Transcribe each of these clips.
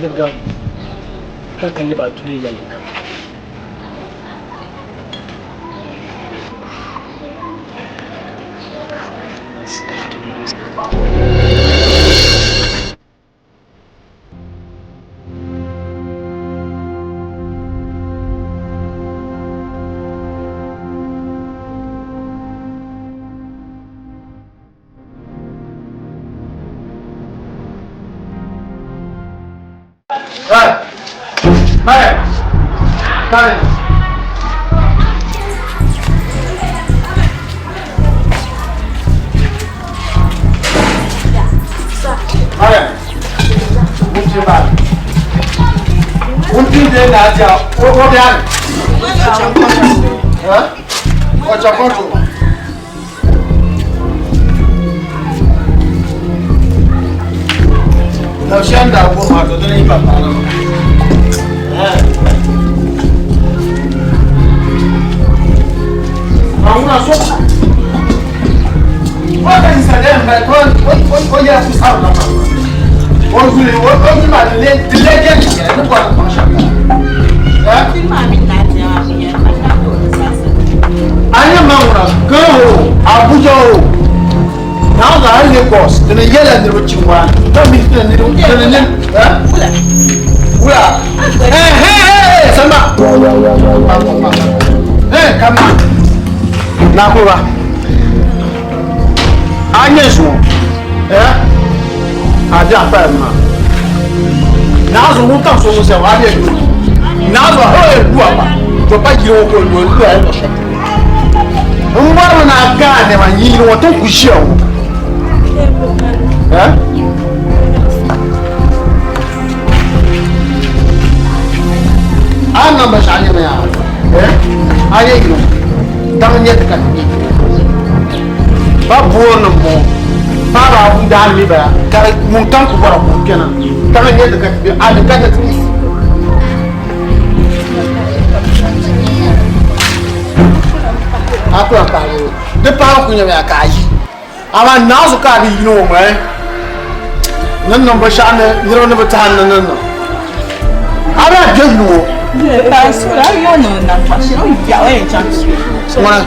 niriba ka ka niriba duli yɛli kam. Ama naazu ka di yino ŋɔ eh ni niŋ binshaɣu ni niriba ni bi tahi ni ni niŋ a daa bɛ yino ŋɔ ŋuna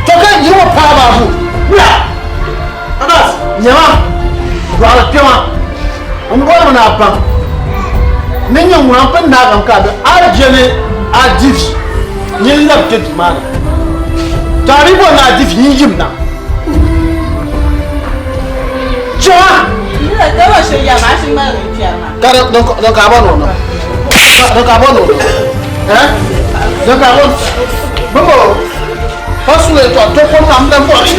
to ka yino ŋɔ paai maa bu wula Abbas nyɛma dɔɣiri kpɛma n bɔrimi ni a baŋ ni nyɛ ŋuna m pini naagam ka a be a je ni a di vi nyin lab kpe duu maa ni. To a di bɔri ni a di vi nyin yim na. Chɛma! Ka din ka a bɔri ni o niŋ? Din ka a bɔri ni o niŋ? Eh? Din ka a bɔri? Bimbo, pa suli yɛltɔɣa to kom maa m dan bɔri.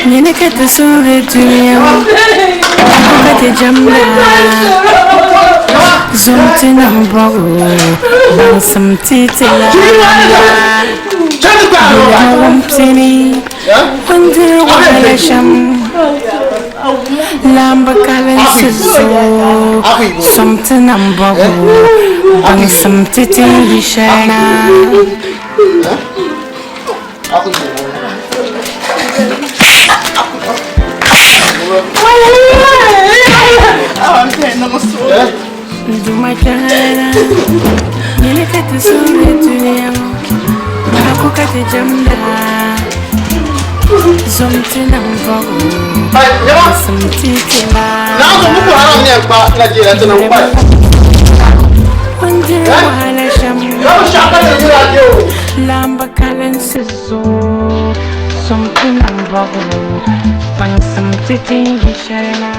Nyini ka ti suhuri dunia ŋɔ ka ti jɛmda Zom ti niŋ bɔgu baŋsim ti ti la Yulima wumpini Bindiri wahala shɛm Laamba kalinsi zuɣu Som ti nam bɔbu Baŋsim ti ti yi shɛli na. Duuma kpɛŋlana, nyini ka ti suhuri dunia ŋɔ, a ku ka ti jɛmda. Zom ti nam bɔbu, sim ti ti la. Bindiri wahala shɛm, laamba kalinsi zuɣu, zom ti nam bɔbu, baŋsim ti ti yi shɛli na.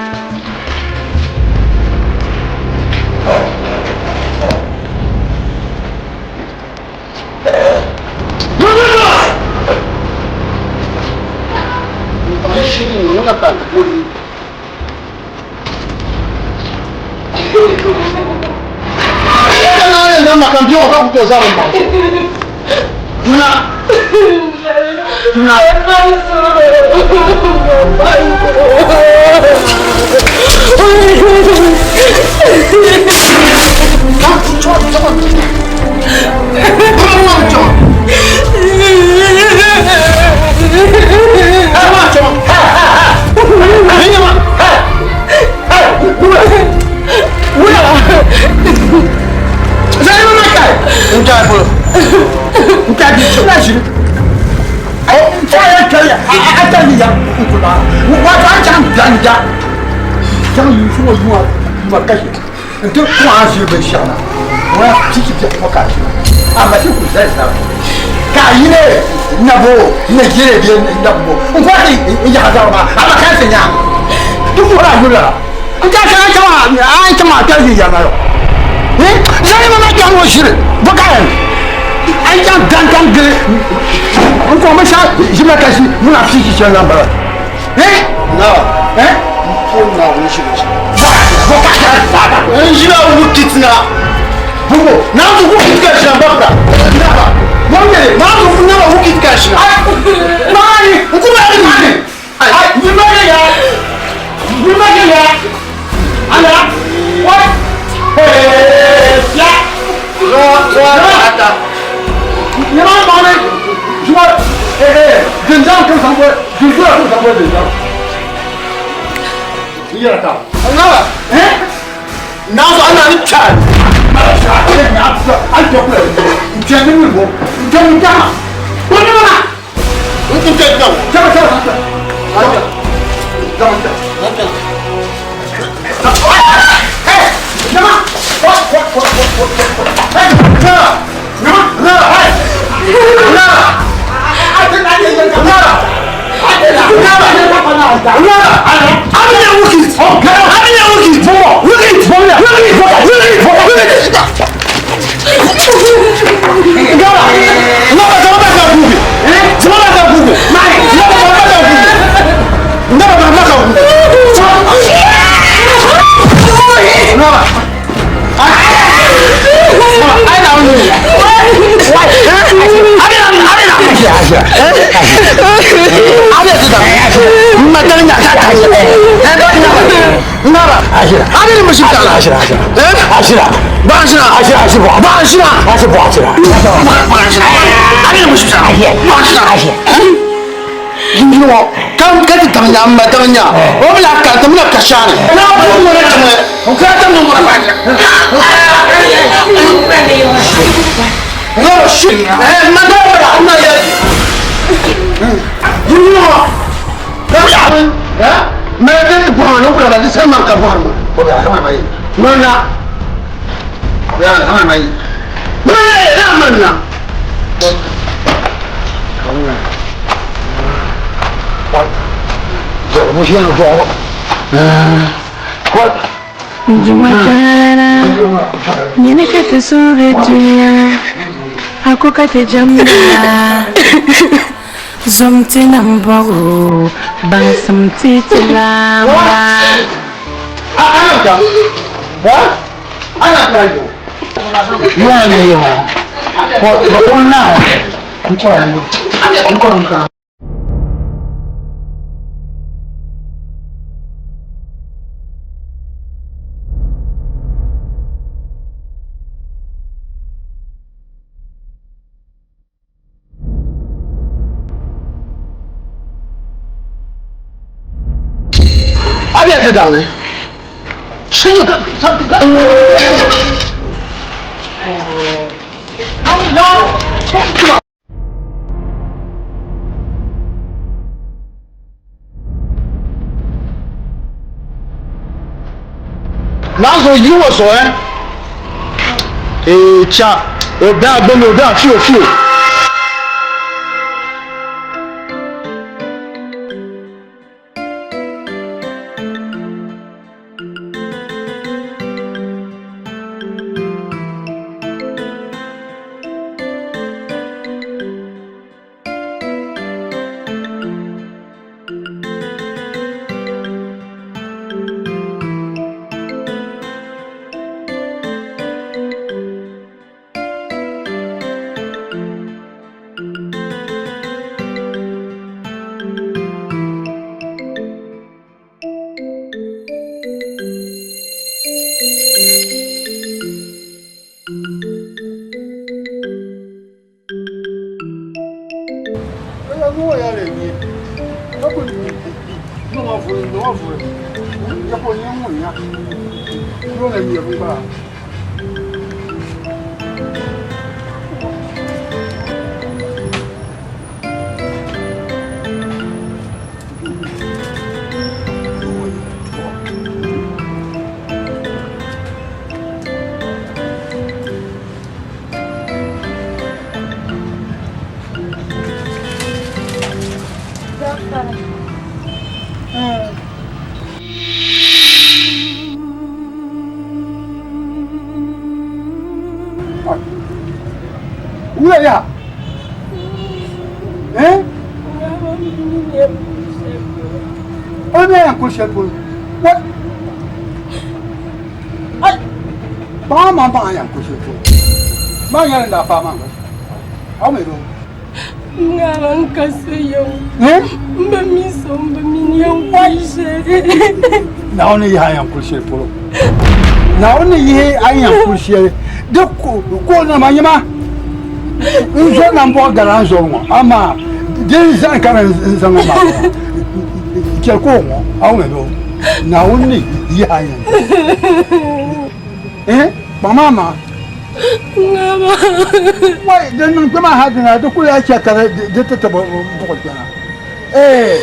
Akokate jamna Zomti nambago Bangsam titilamba. nya ka kuli niŋ o vuri niŋ o vuri ya ka o nya ŋun nya doo na nyɛbu gba. Wula ya? Eh? O ne yan kuli shɛli polo. What? Ai! Baŋa maa baŋa yan kuli shɛli polo. Maa nyɛla n daa paai maa gba. Aw mi do. Ŋara n ka so yɛm. Eh? N ba mi so n ba mi ni yan kuli shɛli. Naawuni yihi a yan kuli shɛli polo. Naawuni yihi a yan kuli shɛli. Di ko na ma nyɛma. N zo nambɔɣu gara n zɔri ŋɔ amaa din zani ka n zaŋ maa chɛli ka o ŋɔ aw mi do. Naawuni yihi a yan. Eh? Kpaŋ maa. Ŋara. Wai din niŋ kpɛ maa ha dina di kuli chɛ ka di ti ti buɣu kpɛna. Ee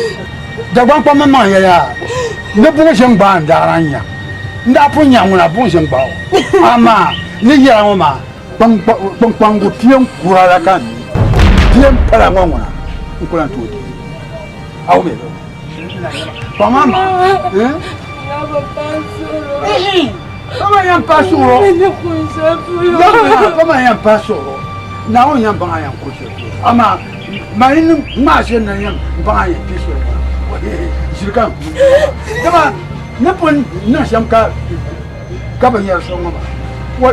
Dagbaŋ kpamba maŋ ya yaa ni buɣu ʒe n-gbaai n daara n-nya n daa pun nya ŋuna buɣu ʒe n-gbaai o amaa ni yɛla ŋɔ maa kpunkpaŋgu piɛ n-kura la ka n mi piɛ m-pala ŋɔ ŋuna n ku lan tooi deei a wum ya kpaŋ maa maa Kama yɛn paai suɣuro kama yɛn paai suɣuro Naawuni yɛn baŋ a yɛn ku shɛli polo amaa mani ni ŋmaa shɛli na yɛn baŋ a yɛn kpe shɛli maa ʒiri ka n ku dama ni pun niŋ shɛm ka ka binyɛri so ŋɔ maa wa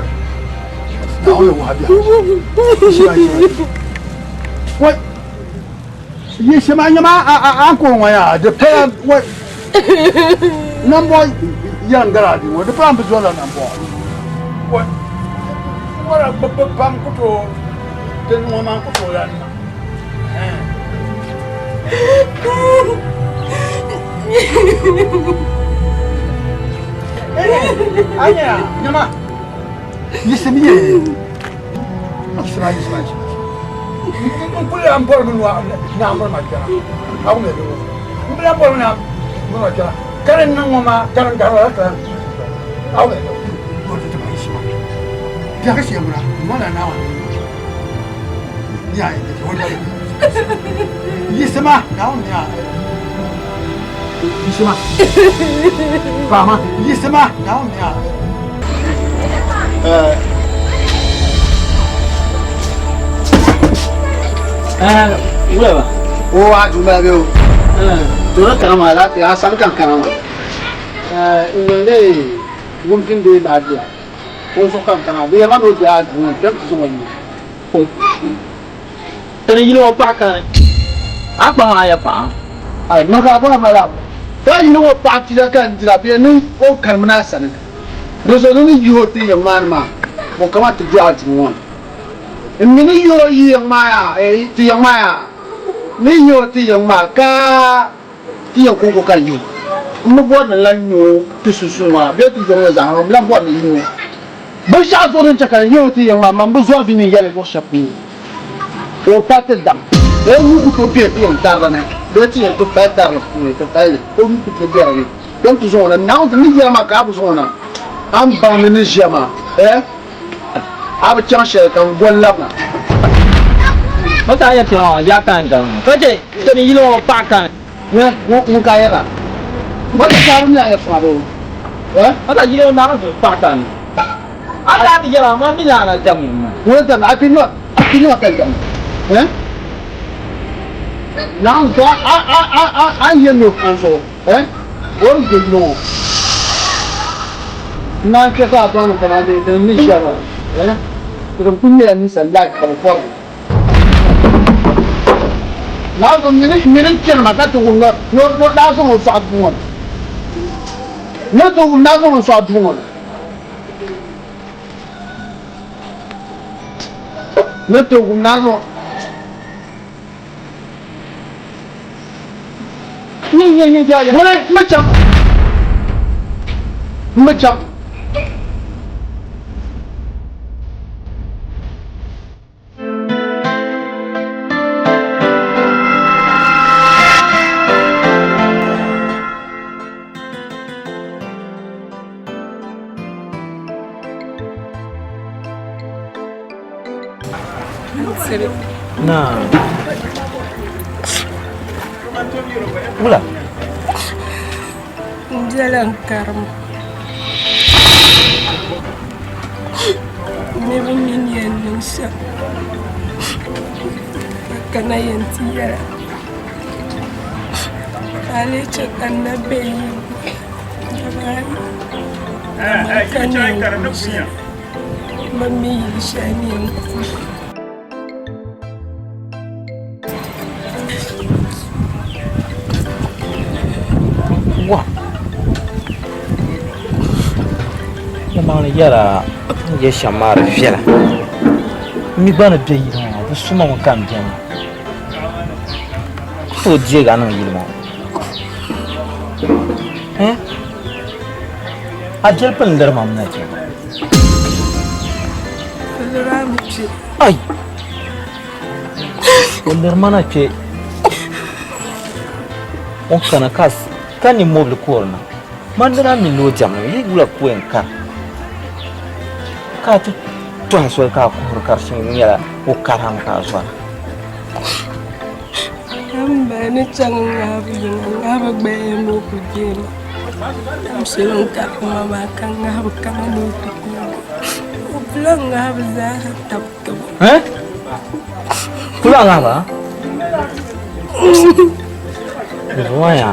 Naawuni wahi biɛhi wa yi shɛm a nyɛma a ni kuri ŋɔ yaa di pala wa nambɔɣu yɛn gari a bia ŋɔ di pala n bi zɔrila nambɔɣu wa wara gbubbi pam ku tooi di ŋɔ maa ku tooi lan niŋ. A nya nyɛma yiɣisimi ye yiɣisima yiɣisima yiɣisima n kuli lahi bɔrimi naɣimiri ma kpɛna a wumya bɛ n bi lahi bɔrimi naɣimiri ma kpɛna ka di niŋ ŋɔ maa ka di gari la ka a wumya biɛhi shee ŋuna ŋuna naawuni yiɣisima naawuni yiɣisima paɣama yiɣisima naawuni Wula ba? O a duu bala bɛ o. Toro kana maa laafee a sani ka n kana maa. N niŋdi wumtin bee lafiya o zuɣu ka n kana bɛ yɛli ma ni o be a duu ŋɔ kpɛm ti zaŋ o nuu. Tini yili ŋɔ paɣa kani a kpaŋ a ya paɣa. Ai maka a bɔra mali a Ka yili ŋɔ paɣa pila ka n dira bee ni o kanimina a sani. Di zuɣu ni ni yihi o ti yiŋ maa ni maa, ŋun kama ti be a duu ŋɔ ni. N mi ni yihi o yi yiŋ maa yaa, eh, ti yiŋ maa yaa, ni yihi o ti yiŋ maa ka ti yiŋ kɔŋko ka n yihi o. M mi bɔri ni n lan nya o ti sunsuuni ŋɔ maa bee ti yiŋ ŋɔ zaa ŋɔ, m lan bɔri ni yi nya o. Binshɛɣu zuɣu din chɛ ka n yihi o ti yiŋ maa, man bi zɔri vi ni n yɛli luɣ shɛli polo. O pa ti daŋ o nuu ku tooi be ti yiŋ tarili ni bee ti yiŋ ti pali tarili puuni ti pali li, o nuu ku tooi be di ni. Kpɛm ti zaŋ o na, Naawuni ni yɛli ma ka a bi zaŋ o na, a ni baŋ ni ni ʒiya maa, eh, a bi chaŋ shɛli ka n goli labina. O ka yɛli kpɛŋɔ yaa ka n gaŋ ka chɛ ti ni yili ŋɔ paɣa kani. Ŋun ka yɛla? O ti saɣiri mi a yɛltɔɣa bee? Eh? O ka yili ŋɔ maa paɣa kani. A daa ti yɛla ma mi laana dam ŋɔ. Ŋun dam a ti nyo ka dam. Eh? Naawuni to a ni yɛn ni o zuɣu. Eh? O ni gili ŋɔ. N naan kpe ka a baŋ ni kaman di ni shɛba. Eh? Di kuli nyɛla ninsal lahi ka bɛ kɔri li. Naawuni mini n chani ma ka ti wum ni o daa zaŋ o sɔɣi duu ŋɔ ni. Ni ti wum daa zaŋ o sɔɣi duu ŋɔ ni. Ni ti wum daa zaŋ. Ŋuni m bi chaŋ. M bi chaŋ. Na. Wula? N bela n karim. Niriba mi ni yɛn niŋ shɛm ka kana yɛn ti yɛla ka a lee chɛ ka n na be yi daba ayi amaa ka ni yɛn ku shɛli m mi yili shɛli ni yɛn ku. Wa Yɛlimaŋli yɛla n yɛ shɛm maa di viɛla n mi gba ni bɛ yili ŋɔ bi suma mi ka n biɛni ku tooi deegi a niŋ yili ŋɔ a biɛli pun liri ma mi na kpɛ Ai! O liri ma na kpe. O kana ka ka ni mobili koori na. Man dina mi ni o diɛmdi mi, yi wula ka o yɛn kari. Ka a ti tɔhi soli ka a kuhiri ka di nyɛla o karimi ka a zɔra. M ba ni chaŋ n ŋahibu yiŋa, n ŋahibu gbaya ni o ku deei ma. Dam shɛli n kariti ma maa ka n ŋahibu kana ni o ti kuugi. O pula n ŋahibu zaaha tabi taba. Eh? Pula ŋahibu a? Zuwaya.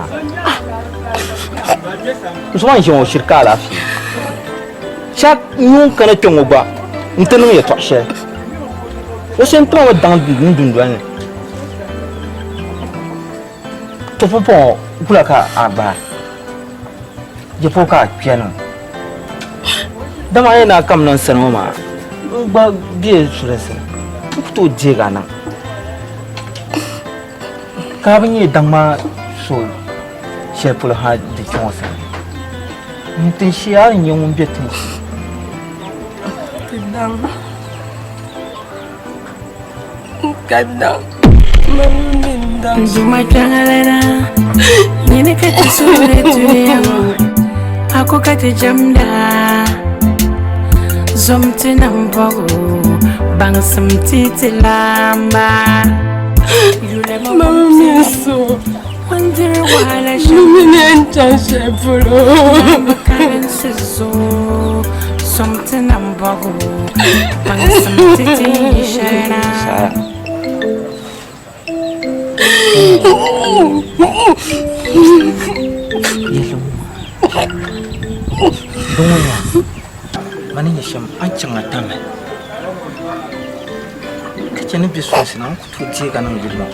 Zuwan ʒiya ŋɔ shiri ka alaafee. Shɛli yuun kana kpɛ ŋɔ gba n ti niŋ yɛltɔɣa shɛli. O shɛli n tima mi daŋ n dundoli ni. To pumpɔŋɔ wula ka a gbaai je polo ka a kpɛni ŋɔ? Dama a yɛn daa kamina n sani ŋɔ maa n gba be sulinsi ni n ku tooi deegi a niŋ ka a bi nyɛ daŋ maa so shɛli polo ha di kpɛ ŋɔ sani. N tinshee a ni nyɛ ŋun be tinshee. Ti daŋ n ka daŋ mani mi n daŋ. N Duuma kpɛŋlana, nyini ka ti suhuri dunia ŋɔ, a ko ka ti jɛmda. Zom ti nambɔɣu, baŋsim ti ti laamba. Yuli ma Mani mi n so. Ŋun diri wahala shɛm. Mi ni n chaŋ shɛli polo. Laamba kalinsi zuɣu, zom ti nambɔɣu, baŋsim ti ti yi shɛli na. Di ŋɔ yaa mani nyɛ shɛm a ni chaŋ a tamali ka chɛ ni bɛ sulinsi ni a ni ku tooi deegi a niŋ yili maa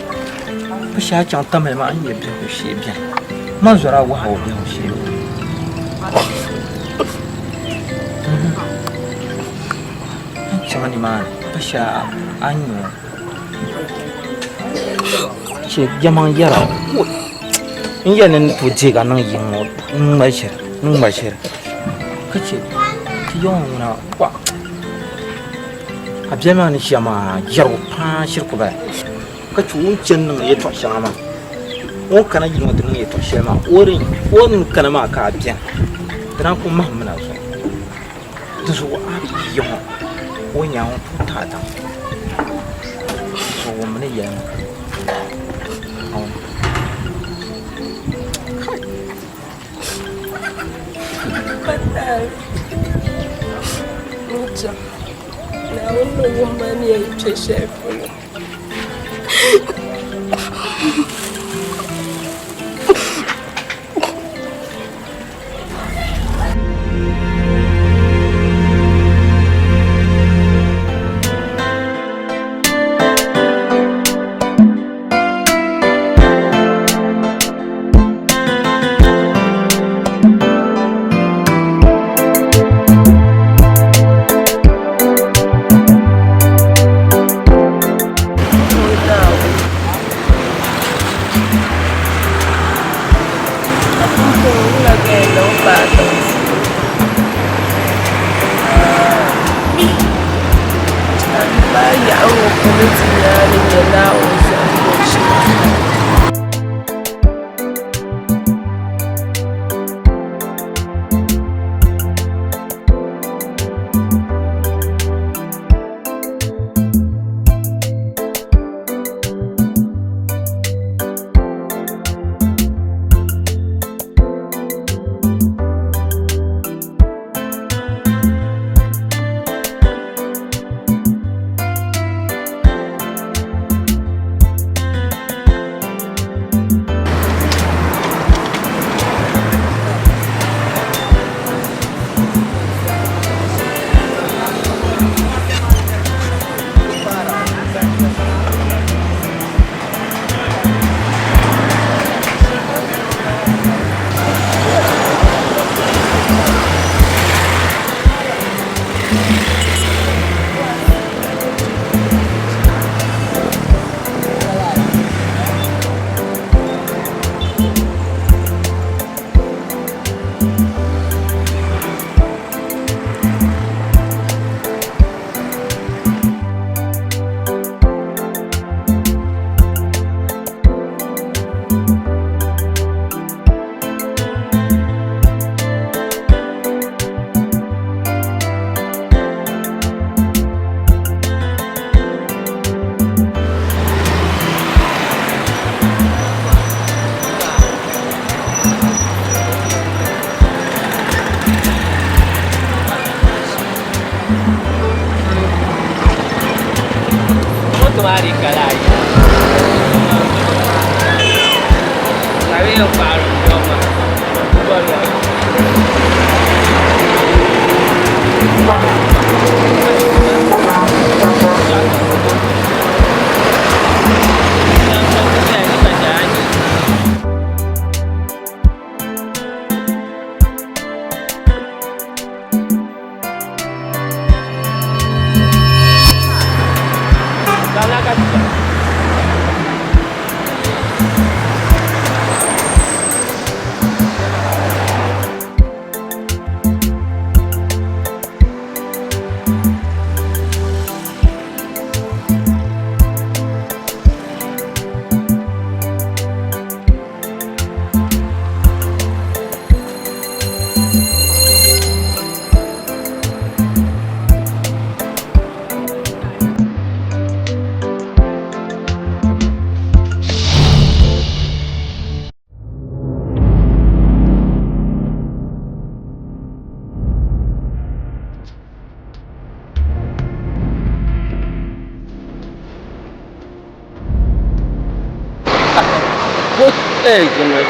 bɛ shee a chaŋ tamali maa a ni nya biɛhigu shee bɛni man zɔri a wahu o biɛhigu shee a ni chaŋ nimaani bɛ shee a ni nya o. Chɛ jɛmaŋ yɛra n yɛli ni n tooi deegi a niŋ yiŋ ŋɔ n ŋma ʒiri n ŋma ʒiri ka chɛ ti ya ŋɔ ŋuna wa a biɛli maa ni ʒiya maa jɛrigu paa shiri ku bala ka chɛ o ni chɛni niŋdi yɛltɔɣa shɛŋa maa o ni kana yili ŋɔ ti niŋ yɛltɔɣa shɛli maa o ni kana maa ka a biɛni di naan ku mahim mi na zuɣu di zuɣu a bi ya ŋɔ o nya ŋɔ tooi taai daŋ so wummi ni yɛli ŋɔ Naawuni ni wuhi ma ni yɛn kpe shɛli polo. Wula ka yɛn niŋ paai tiŋ puuni? A di paai yaɣa ŋɔ puuni ti nya a ni nyɛ Naawuni zaligu shɛŋa.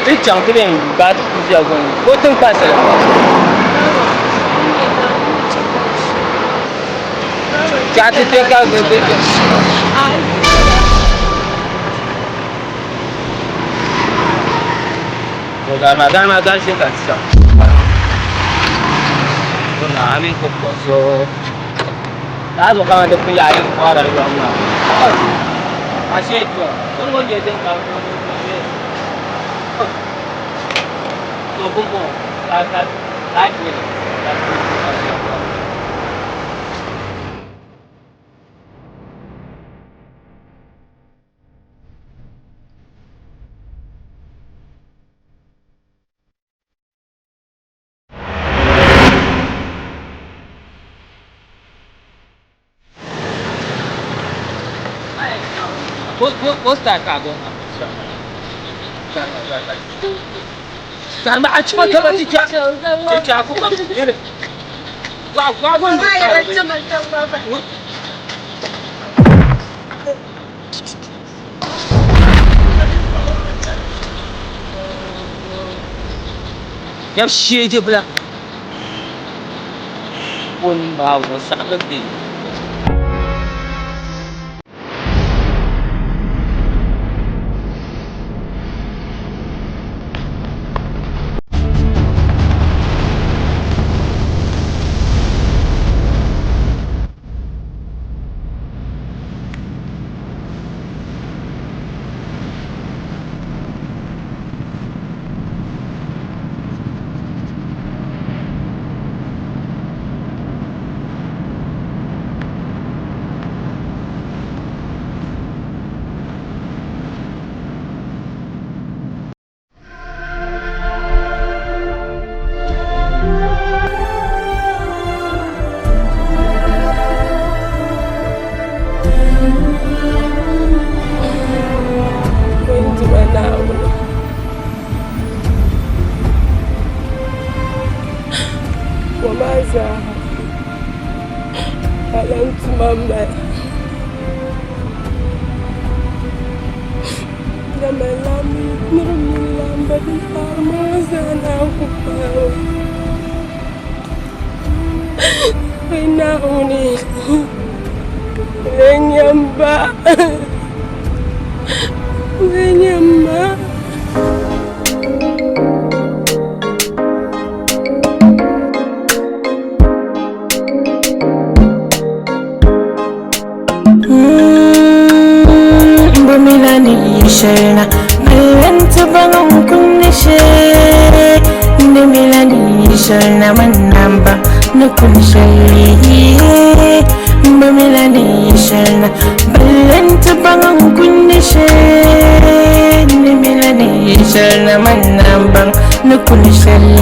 Ti chaŋ ti bɛn gbaai ti kuɣa ka o tiŋkpansi la. zaaha. Lala n-tuma m-bala. Dama laamba niriba mini laamba din paari ma ŋɔ zaa naan ku paai o. Wai Naawuni, lee nyɛ m ba, lee nyɛ m ma. Bɛ ni yi shɛli na, mali n-ti baŋ n-kuni shee. Di mi la ni yi shɛli na mani na m-baŋ ni kuni shɛli. Bɛ mi la ni yi shɛli na, mali n-ti baŋ n-kuni shee. Di mi la ni yi shɛli na mani na m-baŋ ni kuni shɛli.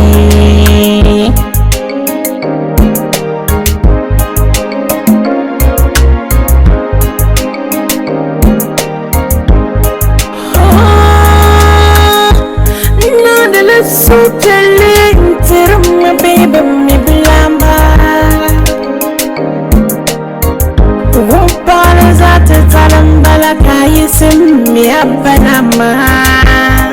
Niŋdila suhupiɛlli n-tiri ma bee bɛ mi bi laamba. Wumpaɣili zaɣ titali m-bala ka a yiɣisi m-mi a ba na maa.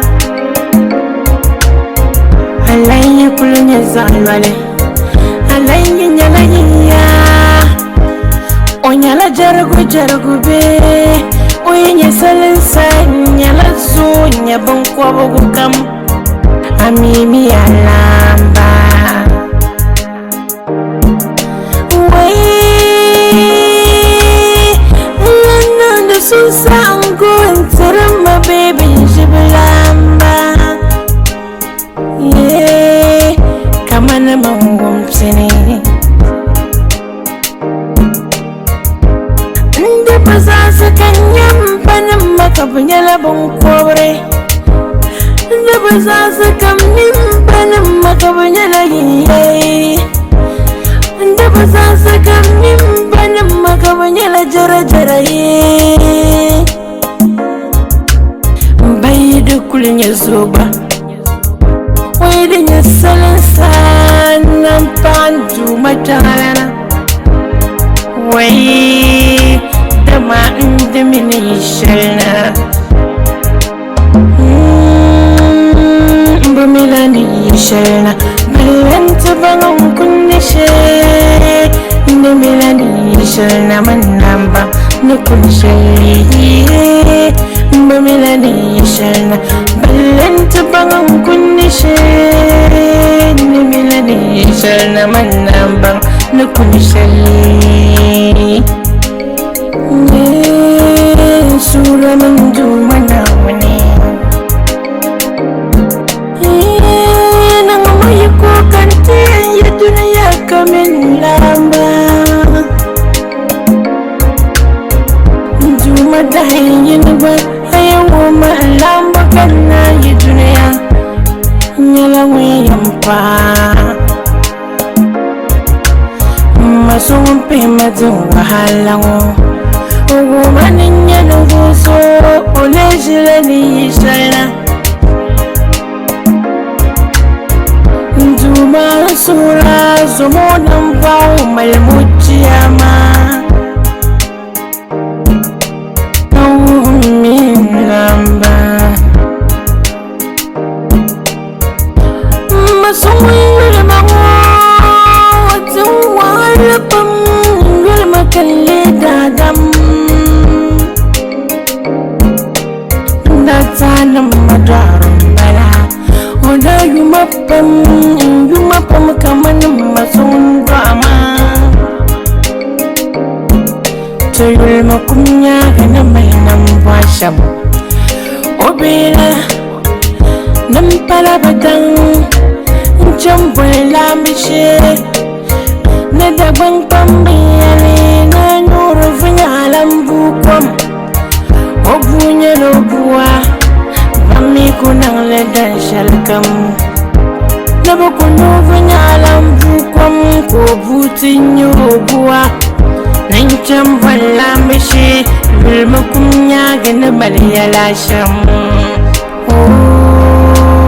A lan yi kuli nyɛ zaɣ lɔli. Alayyi nyɛla yiya, o nyɛla jɛrigu jɛrigu bee o yi nyɛ salinsa nyɛla zoo nyɛ binkɔbigu kam a mi mi a laamba. Wai n lan niŋdi suhusaɣiŋgu n-tiri ma bee binʒibu laamba. Yee, kamani man wumpini. N di bi zaɣisi ka n nya m banim ma ka bɛ nyɛla biŋkɔbiri. N di bi zaɣisi ka m mi m banim ma ka bɛ nyɛla yinyɛi. N di bi zaɣisi ka m mi m banim ma ka bɛ nyɛla jɛrajɛra yee. M ba yi di kuli nyɛ zoogba, o yi di nyɛ salinsa n-nam paɣa n Duuma kpiɔŋlana. Wai, dama n di mi ni yi shɛli na. M bi mi la ni yi shɛli na, bala nti baŋ n kundi shee. N di mi la ni yi shɛli na mani na m-baŋ ni kuni shɛli. M bi mi la ni yi shɛli na, bala nti baŋ n kundi shee. N di mi la ni yi shɛli na mani na m-baŋ ni kuni shɛli. Sura min Duuma Naawuni Niŋmi yiko ka n ti yɛn yi dunia ka mini laamba N Duuma dahin yini gba a yɛn wuhi ma n laamba ka n naan yi dunia N nyɛla ŋun yɛn paai M ma so ŋun pihi ma di wahala ŋɔ, o wuhi ma ni n nyɛ ninvuɣ so o lee ʒila ni yi shɛli na. N Duuma, n suhir a, zom o nambɔɣu mali muchiya maa. Ka wuhi mi n laamba. M ma so ŋun yuli ma ŋɔ, o ti n wahala pam n-yuli ma ka n leei daadam. N daa taai ma dɔɣiri m-bala, o daa yu ma pam, n-yu ma pam kamani m ma so ŋun dɔɣi ma. Ti yuli ma kum nyaaŋa ni mali nambɔɣu shɛm. O bela nim pala bi daŋ n-chaŋ boli laambi shee ni Dagbaŋ kpamba yɛli ni a nyuuri vinyɛla m-bui kom. O bua nyɛla o bua, ba mi ku niŋ li dan shɛlikam. Ni bɛ ku nyuui vinyɛla m-bui kom ka o bua ti nyɛ o bua. Ni n-chaŋ boli laambi shee yuli mi kum nyaagi ni mali yɛla shɛm. Oo,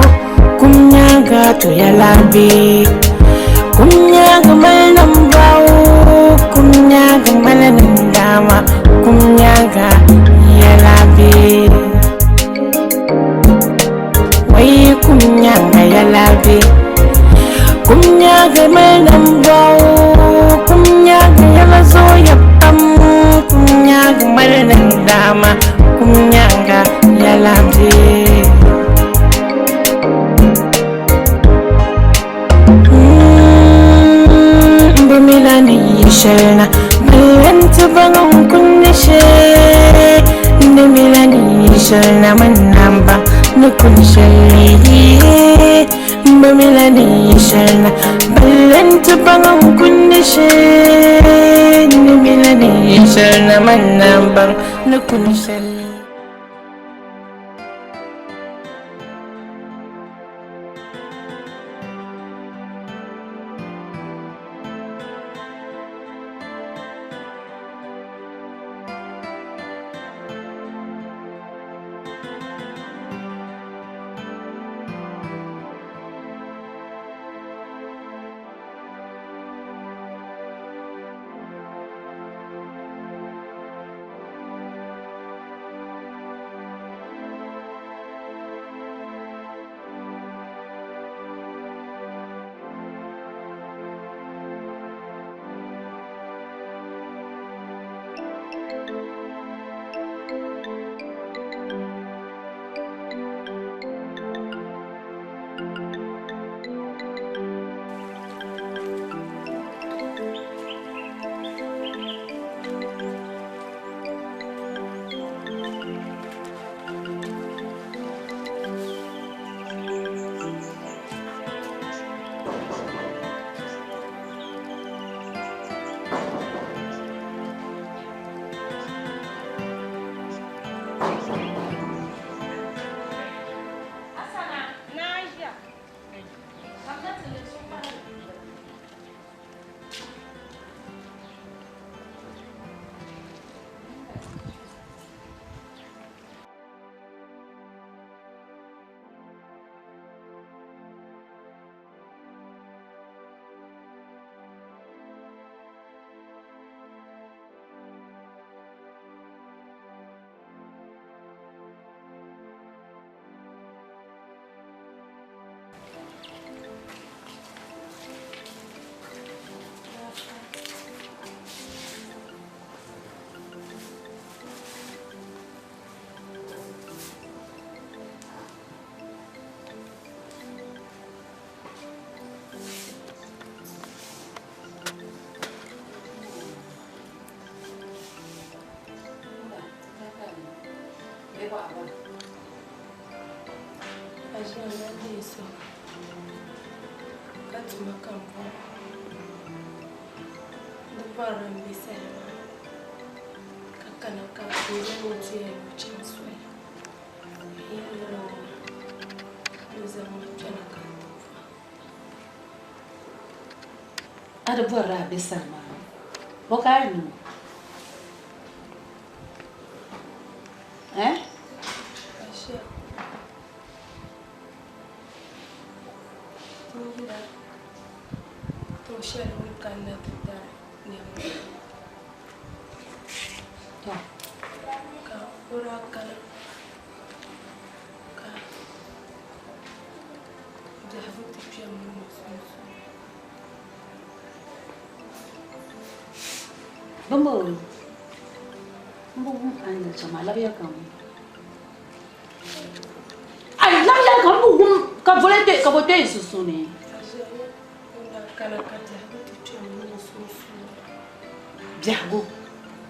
kum nyaaŋa to yɛla bee? Kum nyaaŋa. nyaaŋa mali nambɔɣu, kum nyaaŋa mali nindama, kum nyaaŋa yɛla be. Wai kum nyaaŋa yɛla be. Kum nyaaŋa mali nambɔɣu, kum nyaaŋa yɛla zooya pam, kum nyaaŋa mali nindama, kum nyaaŋa yɛla be. Bi mila ni yi shɛli na ballanti baŋ n kunni shee ni mila ni yi shɛli na min namba ni kuni shɛli bi mila ni yi shɛli na ballanti baŋ n kunni shee ni mila ni yi shɛli na min namba ni kuni shɛli. Ka tuma ka n bɔra di bɔrila n be sali maa ka kana ka n yɛli ni ti yɛn chaŋ soli n yɛli ni o ni zaŋ ma kpɛna ka n ti bɔra. A di bɔrila a be sali maa bɔ ka a yi niŋ o? Eh? Asha. N yila tiŋ shɛli ni kanna ti dari nɛma. To. Ka o daa kana ka biɛhigu ti kpe m mini o sunsuuni. Bimbo, m bi wum a ni yɛli shɛm maa, labiya ka n wum. Ai, labiya ka m bi wum ka boli kpe, ka bo kpe yi sunsuuni. O daa kana ka biɛhigu ti kpe m mini o sunsuuni. Biɛhigu?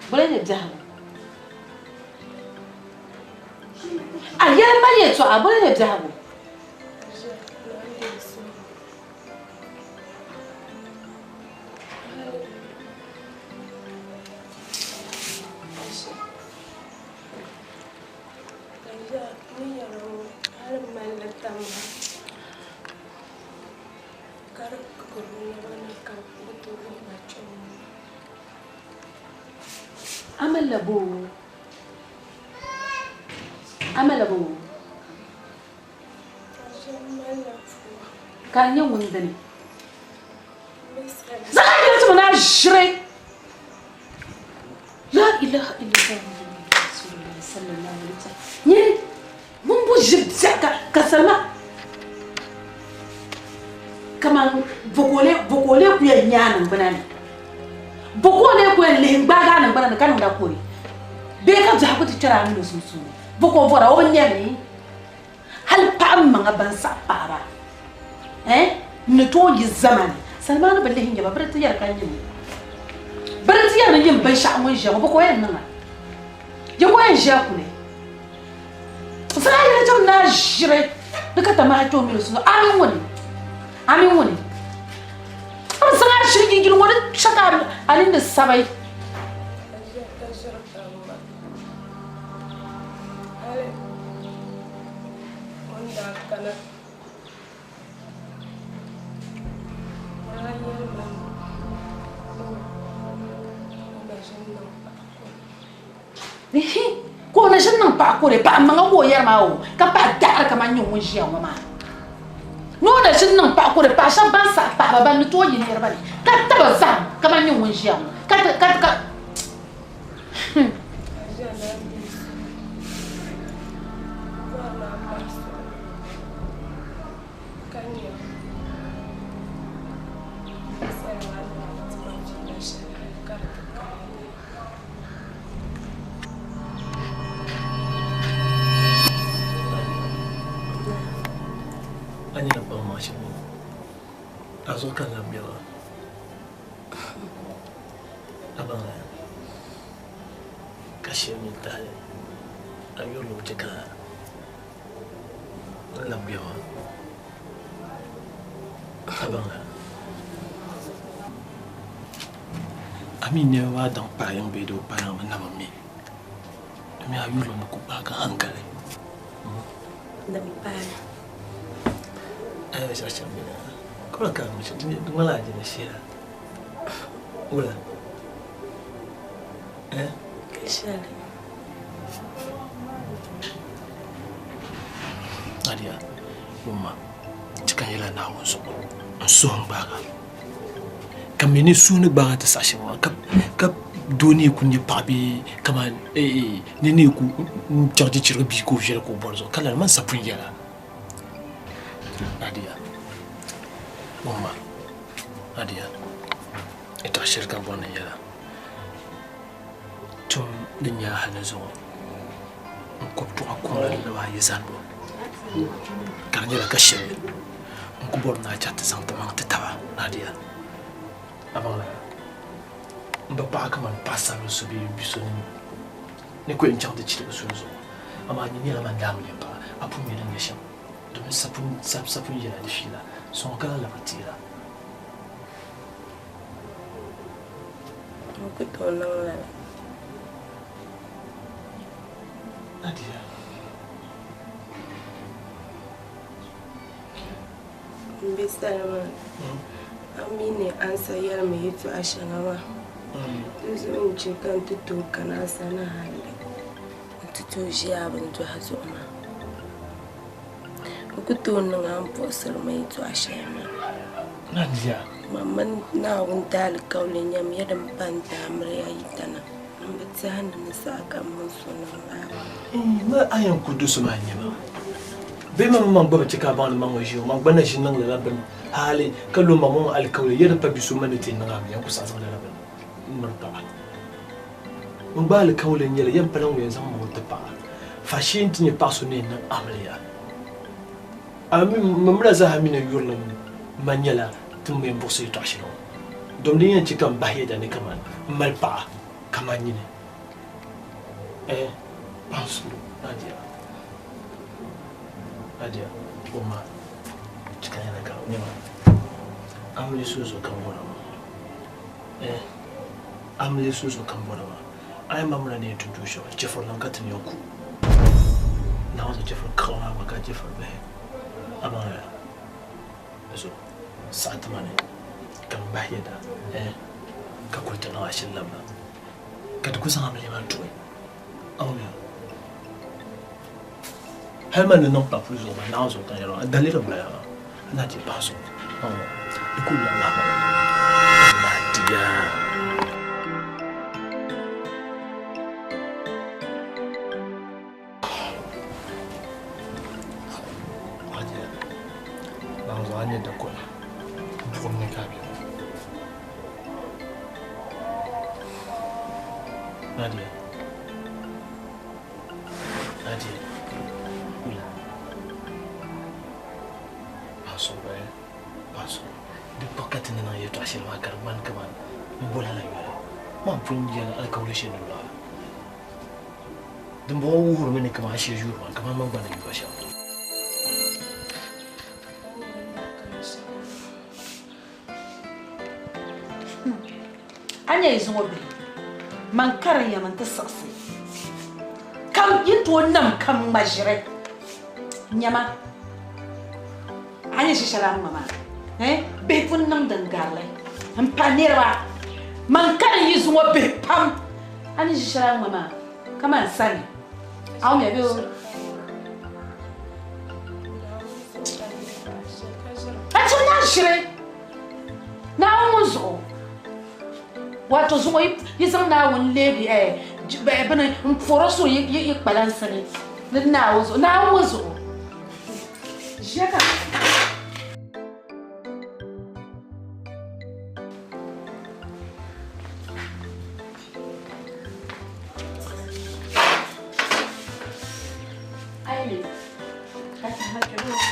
Boli ni biɛhigu? A yɛli ma yɛltɔɣa, boli ni biɛhigu? Amala bo. Amala bo. Ka n nyɛ ŋun dini? Zaŋ a yɛli ti mi ni a ʒiri. La ilaha illallah Muhammadu Rasulullah sallallahu alaihi wasallam. Nyini ŋun bo ʒiri biɛɣu ka ka salima kaman boko lee ku yɛn nya a niŋgbuna ni. Boko lee ku yɛn lihi n-gbaagi a niŋgbuna ni ka niŋda kore bee ka biɛhigu ti kpɛri a mini o sunsuuni. Boko bɔra o bi nyami. Hali paɣa maŋa ban saɣi paɣaba eh n ni tooi yi zamani Salimani bi lihi nyɛba bɛ di ti yɛri ka nyini bɛ di ti yɛri ni nyini binshɛɣu ŋun ʒiya ŋɔ bɛ ka o yɛn niŋa ya ka o yɛn ʒiya kuli zaa yɛli chaŋ ni a ʒiri ni ka tamaha kpe o mini o sunsuuni a mini ŋuni a mini ŋuni a bi zaŋ a ʒiri yili ŋɔ di chɛ ka a nini sabi. Hali o ni daa kana o daa yɛli ma ni o na ʒini niŋ paɣa kɔre. Ka o na ʒini niŋ paɣa kɔre, paɣa maŋa ka o yɛri maa o, ka paɣa daɣiri kamani nyɛ ŋun ʒiya ŋɔ maa. Ni o na ʒini niŋ paɣa kɔre, paɣa shɛba ban saɣi paɣaba ban ni tooi yi niriba ni ka taba zahim kamani nyɛ ŋun ʒiya ŋɔ ka ka ka. A nyɛla kpaŋ maŋ shɛm a zuɣu ka n lahi bɛ maa. A baŋya ka shee mini tahali a yurilim chɛ ka n labi bɛ maa. A baŋya a mi nɛma maa daŋ paai yiŋ bee di bi paai yiŋ n na bi mi domi a yurilim ni ku gbaagi hankali. Din paai. A yɛli shɛli shɛm bini ka ka di ŋmanila a jini shɛla wula eh? Shɛli. Nadia, wumma ti ka yɛla Naawuni zuɣu n suhu n gbaaga ka mi ni suhu ni gbaaga ti saha shɛli maa ka doo ni ku nyɛ paɣa bee kamani ni ni ku chaŋ ti chirigi bia ka o viɛli ka o bɔri zuɣu ka lala man sapun yɛla Nadia wumma Nadia yɛtɔɣa shɛli ka n bɔri ni n yɛla tum din nyɛ a hali zuɣu n kɔbi tuɣa kuŋ la dibaayi zanibu ka di nyɛla ka shɛli n ku bɔri ni a chaŋ ti zaŋ ti maŋ ti taba Nadia a baŋ lala n bi paɣa kamani paɣasarili so bee bi so ni ku yɛn chaŋ ti chirigi so zuɣu amaa nyini nyɛla man daamiliya paɣa a pun mi din nyɛ shɛm domin sapun yɛla di fiila sɔŋ ka lahi labiri teera. N ku tooi niŋ lala. Nadia. M bi salima, a mi ni a ni sa yɛli ma yɛtɔɣa shɛŋa maa, di zuɣu n-chɛ ka n ti tooi kana a sani hali nti tooi ʒi a bindɔhi zuɣu maa. N ku tooi niŋ a ni buɣisiri ma yɛtɔɣa shɛli maa. Nadia. Man mini Naawuni daalikauli nyamiya din pa n-daamiriya yi dana. M bi tɛhi ni ni saha kam mini so niŋ lala. Ma a yɛn ku do so maa n-nyɛ ma. Bee man maŋ gba bi chɛ ka a baŋ ni man ŋɔ ʒi o, man gba na ʒi niŋ lala bini hali ka lo ma ŋɔ alikauli ya di pa bi so man ni ti niŋ a mi yɛn ku saɣi zaŋ lala bini m-miri paɣa. N gba alikauli n-nyɛ li, yɛn pala ŋun yɛn zaŋ ma ŋɔ ti paɣa, faashee nti nyɛ paɣ so ni yɛn niŋ amiliya. A mi mamila zaa mi ni yurilim ma nyɛla ti ni yɛn buɣisi yɛtɔɣ shɛli ŋɔ, dom din yɛn chɛ ka m bahi yɛda ni kaman m mali paɣa kaman nyini. Eh, paɣ suhu, Nadia. Nadia, o ma, chɛ ka nyɛla ka nyɛma amiliya suhu zuɣu ka m bɔra maa. Eh, amiliya suhu zuɣu ka m bɔra maa. A yi mamila ni yɛn ti du shɛba, chɛfurinim ka ti ni yɛn ku. Naawuni zaŋ chɛfuri kaɣi maa gba ka chɛfuri bihi. Amaa zo saɣi ti ma ni ka m bahi yɛda, eh, ka kuli ti niŋ ashili labina, ka di ku zaŋ amiliya maa tuhi. A wumya? Hali man ni niŋ pa puli zuɣu maa, Naawuni zuɣu ka n yɛri maa, daliri m-bala maa, a na ti pahi so, di kul lahi ma. Yaa. Naanzuhi a nyɛ dakoli buɣim ni ka a be ŋɔ. Nadia. Nadia. Wula. Paɣa eh? Paɣa Di kpuɣi ka ti ni niŋ yɛltɔɣa shɛli maa ka di ŋmani kaman m boli a la yoli. Maa pun yɛli alikauli shɛli ni lɔha. Dimbɔŋɔ wuhirimi ni kaman a shiri yuri ma kaman man gba ni yuri a shɛm. A nya yi zuŋɔ bihi, man karim ya mi nti siɣisi kam yi tooi nam kam ŋma ʒiri. Nyama, a ni ʒi shɛli a ni ŋma maa, eh, bihi pun niŋ din garili m-pahi niriba. Man karim yi zuŋɔ bihi pam, a ni ʒi shɛli a ni ŋma maa kaman sani. A wumya bee o? A chɛ na ʒiri Naawuni ŋun zuɣu. Wato zuɣu yi zaŋ Naawuni leegi bini m-pɔri o suhu yi kpalansi ni ni Naawuni zuɣu. Naawuni ŋun zuɣu. Ʒiya ka. Ayi ka taha kpɛ maa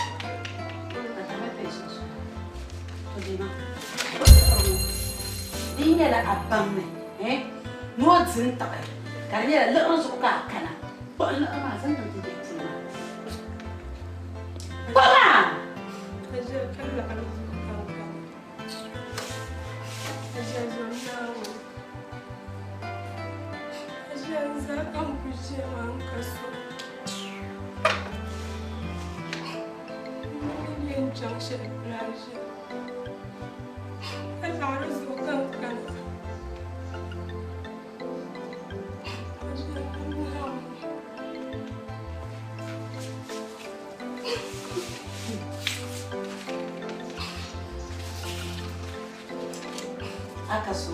ka taha kpɛ sunsuuni to di ma di nyɛla a baŋmi ni o di n taɣi ka di nyɛla liɣiri zuɣu ka a kana kpuɣi liɣiri maa zaŋ niŋ ti bihi puli maa kpuɣi maa. Aka so.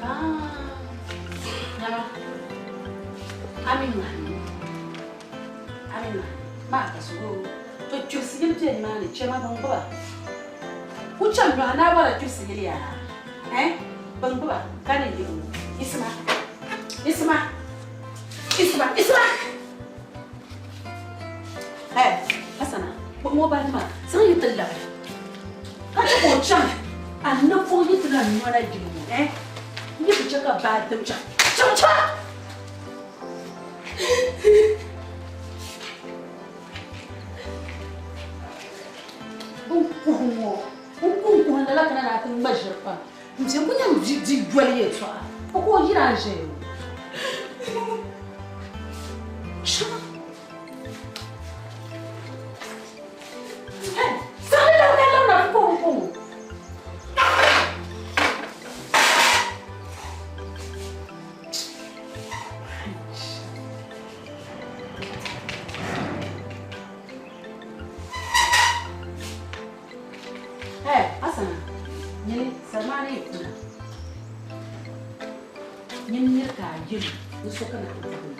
Ah. Nyama. Amin ma. Amin ma. Ma ka so. To chursi yili bɛ nimaani chema bin gbuba. Ku chaŋ nyɔhi naa bɔra chursi yili yaa. Eh? Bin gbuba ka ni yiɣi ŋɔ. Isima. Isima. Isima. Isima. Eh, Hassana, kpuɣim o baaji maa zaŋ yi ti labi. Ka chɛ ka o chaŋ a napuɣ yi ti lan nɔna yili ŋɔ. Eh? N yi bi chɛ ka baa dim chaŋ. Chaŋ chaŋ! N kuhi ŋɔ, n ku n kuhi lala kana ni a ti ŋma ʒiri pam. N bɛ ku nyam di yoli yɛltɔɣa, o ka o yira n-ʒeya ŋɔ. Shama. Hey, saɣili la ka labina ku kuhi ŋɔ. Hey, Asana, nyini Salmani yi kuna. Nyini niri ka a yeli ni so kana ti puhim.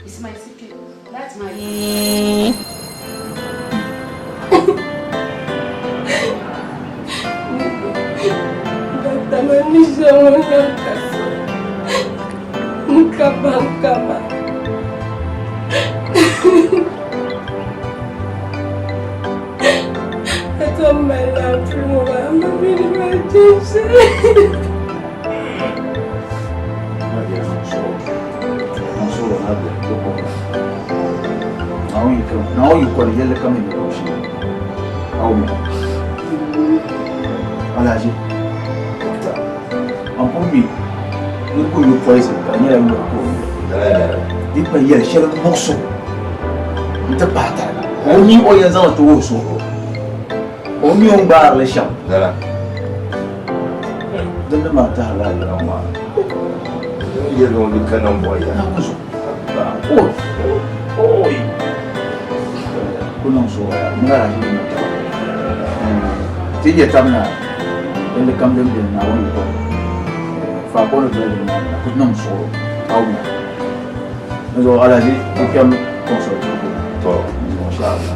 Ismail Sikpe, that's my... Tamanisha ŋun ka so n ka baŋ kama. A tom mali laafee ŋɔ maa m bi mi ni maa chɛ shɛli. Naawuni yi kɔri yɛlli kam yi ni shee. Awo. Alhaji. Doctor. An pun mi ni ku yu poison ka di nyɛla yuri ka o yu. Di pa yɛli shɛli muɣiso n-ti pahi tariga. Ka o mi o yɛn zaŋ li ti o suhu. Ka o mi o ni gbaari li shɛm. Din ni maa tahirila a yɛla ŋɔ maa. Yɛli ŋɔ di ka nambɔɣu ya. Naawuni zuɣu. Oi! Oi! Ku niŋ suɣuya ni alahichi din na taba. Ti yi nya tab na yɛlli kam din beni Naawuni yiko ni, faako ni doli di nyaaŋa ku niŋ suɣulo ka wum. Dinzuɣu alahichi ti kpɛm kɔŋsiri tirigu. Tɔ! Insha Allah.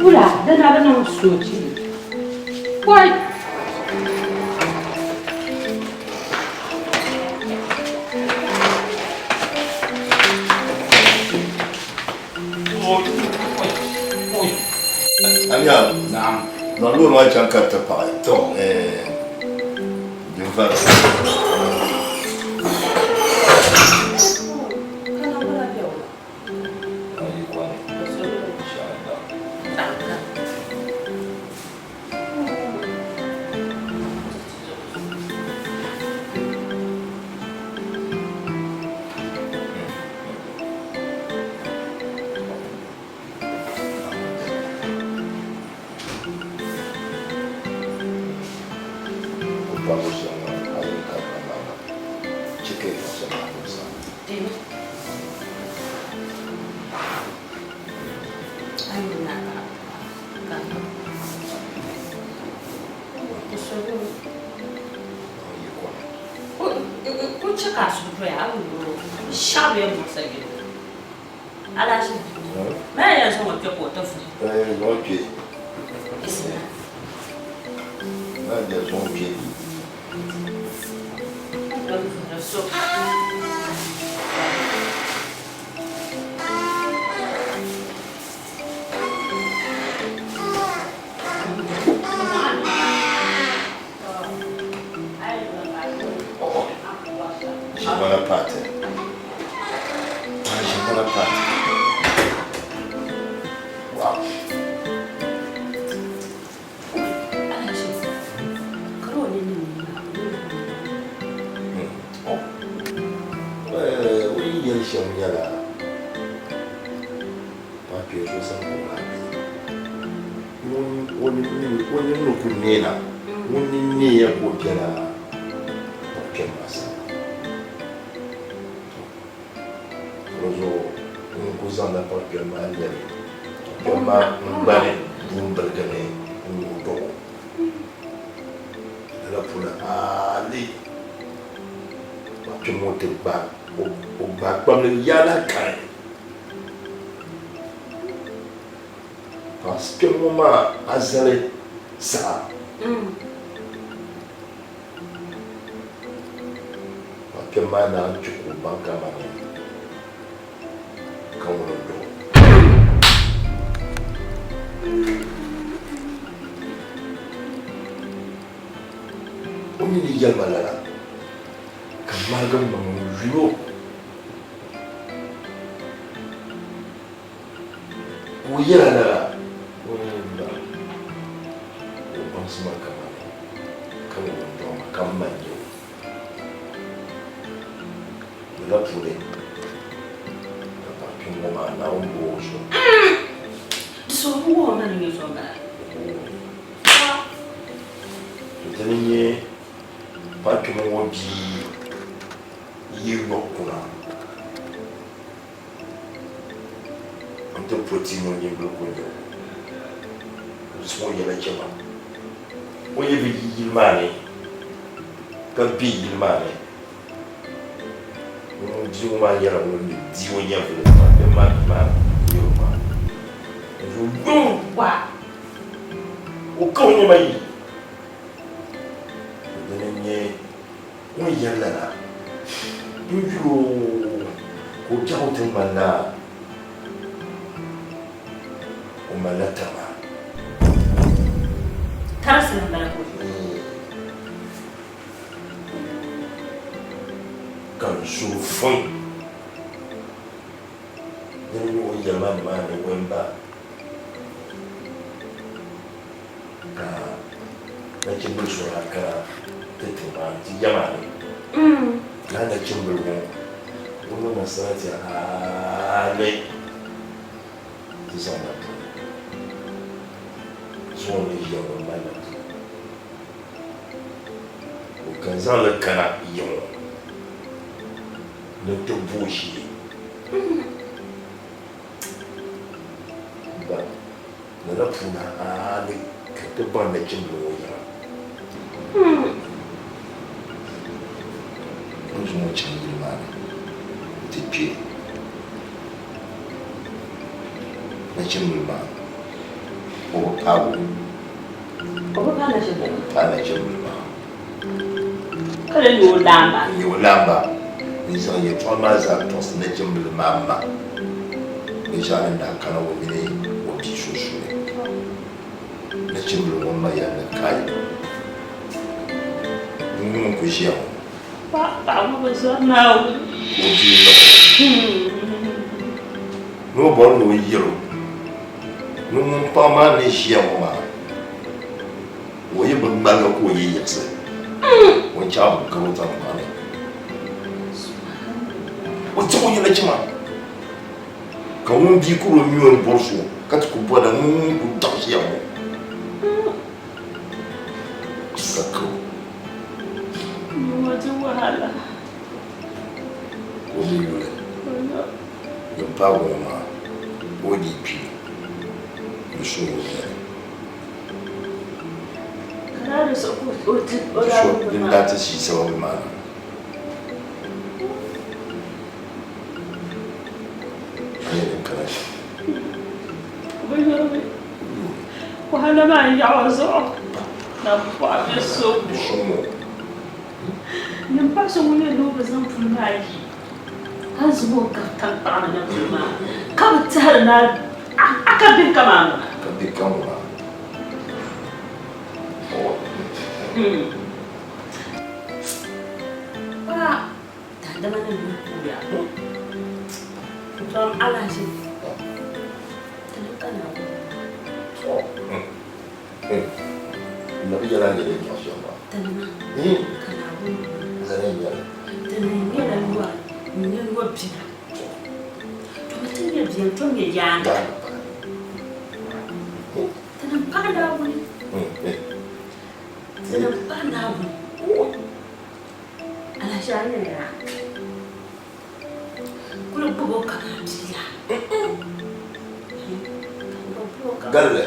Wula di na bi niŋ soochi. Wai! Amiya. Naam. Zaŋ loori maa chaŋ ka ti paɣi. To. Din vari. yɛli shɛm nyɛla paɣa kpee so sani ka o maa be. Ŋun o nini ni ku neena, ŋun nini neeya ka o bela paɣa kpɛm maa sani. To, di zuɣu n ku zaŋla paɣa kpɛm maa lɛbi kpɛm maa n-gbani buumbiligi ni n-wuhi dɔɣi o. Lala puuni hali paɣa kpɛm ŋɔ ti gbaai o gbaai kpamli yaala kani. Paɣa kpɛm ŋɔ maa a zali saha. Paɣa kpɛm maa naan chɛ ka o baŋ kamani ka ŋuni n-dɔɣi o. O mi ni yɛli ma lala, ka m ŋmaligi m maŋ n-yul o. Ka o yɛl a lala, o ni ba ka o baŋsi ma kamani ka ŋuni n-dɔɣi ma ka m ma n-nyɛ o. Lala puuni ka paɣa kpɛm ŋɔ maa Naawuni bo o zuɣu. Di suhu bi wuhi o ma ni nyɛ so m-bala. To dini n-nyɛ paɣa kpɛm ŋɔ bia yi yɔɣu kuna nti po tia ŋɔ nimbili ka o nya o, o zaŋ o yɛla chɛ ma. O yi bi yi yili maa ni ka be yili maa ni, ŋun bia ŋɔ maa nyɛla ŋun ni di o nyɛvili maa, bɛ ma bia maa n-nyɛ o maa. Dinzuɣu yuŋ o ka o nɛma yi. Dini n-nyɛ o ni yɛli lala n-yul o ka o biɛhigu ti ŋmanila o malila tiri maa. Tarisili m-bala ka o Ka n suhu fuŋ dini n-nyɛ o ni yɛli ma nimaani o yɛn ba ka nachimbili so daa kana ti tiŋ maa ni ti ya maa ni. Lala nachimbili ŋɔ o niŋ ma sarati hali ti zaŋ ma puli. Zuŋɔ ni ʒiya ŋɔ m-mali ma puli. O ka n zaŋ li kana ya ŋɔ ni ti bo o ʒii. Ba, lala puuni hali ka ti baŋ nachimbili ŋɔ yiŋa. O ni zaŋ o chaŋ yili maa ni nti kpe nachimbili maa, o bi paagi o. O bi paai nachimbili maa? Paai nachimbili maa. Ka lee nyɛ o laamba? N-nyɛ o laamba. N-zaŋ yɛtɔɣa maa zaa tɔɣisi nachimbili maa ma binshɛɣu din daa kana o mini o bia sunsuuni. Nachimbili ŋɔ ma yɛli ni kai, ŋun ŋun ku ʒiya ŋɔ. Paɣa ŋɔ bi zɔri Naawuni. Ka o bia niŋ o. Ni o bɔri ni o yɛl o ni ŋun paɣa maa ni ʒiya ŋɔ maa, o yi bi ŋmaligi ka o yi yiɣisi, o ni chaɣ bi gari o taŋkpaɣu ni. O chaŋ o yɛla chima, ka ŋun bia kuri o mi o ni bɔri so, ka ti ku bɔri la ŋun ŋun ku daɣi ʒiya ŋɔ ka kari o. Ka o mi yuli din paagi ŋɔ maa, o dii kpi di suhu o beni. Din daa ti ʒii sababu maa na. A nya din kana shɛm. Wahala maa n-yaɣ o zuɣu na bɔɣu bɛ so. Nyin paɣ so ŋun yɛn ni o bi zaŋ puli maa yi, a ni zaŋ o gabi taŋkpaɣu ni na puli maa, ka bi tɛhiri ni a ka bihi kaman ŋuna. Ka bihi ka ŋuna. Paɣa, daadama nim ni kuuya. N-tɔm alahichi ti niŋ ka Naawuni. N-nabi yɛla a ni yɛli n-tɔɣi shɛm maa. Tinima ka Naawuni. Lala n-nyɛ li. Tinim nyɛla yɔri, n-nyɛ yɔ bina. Ti nyɛ bia n-tom nyɛ yaaŋa. Tinim paɣi Naawuni. Tinim paɣi Naawuni. Alahiʒia n-nyɛ nira. Kuli gbubi o kaman bia la. Galli.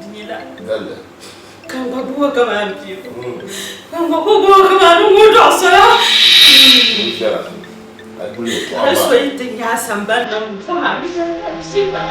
Bia la. Galli. Ka n gba gbubi o kaman bia. Ka n gba kuli gbubi o kaman ŋun dɔɣi so la. Hali so yi ti nya a sambani ni m-bɔhi a mi bia maa.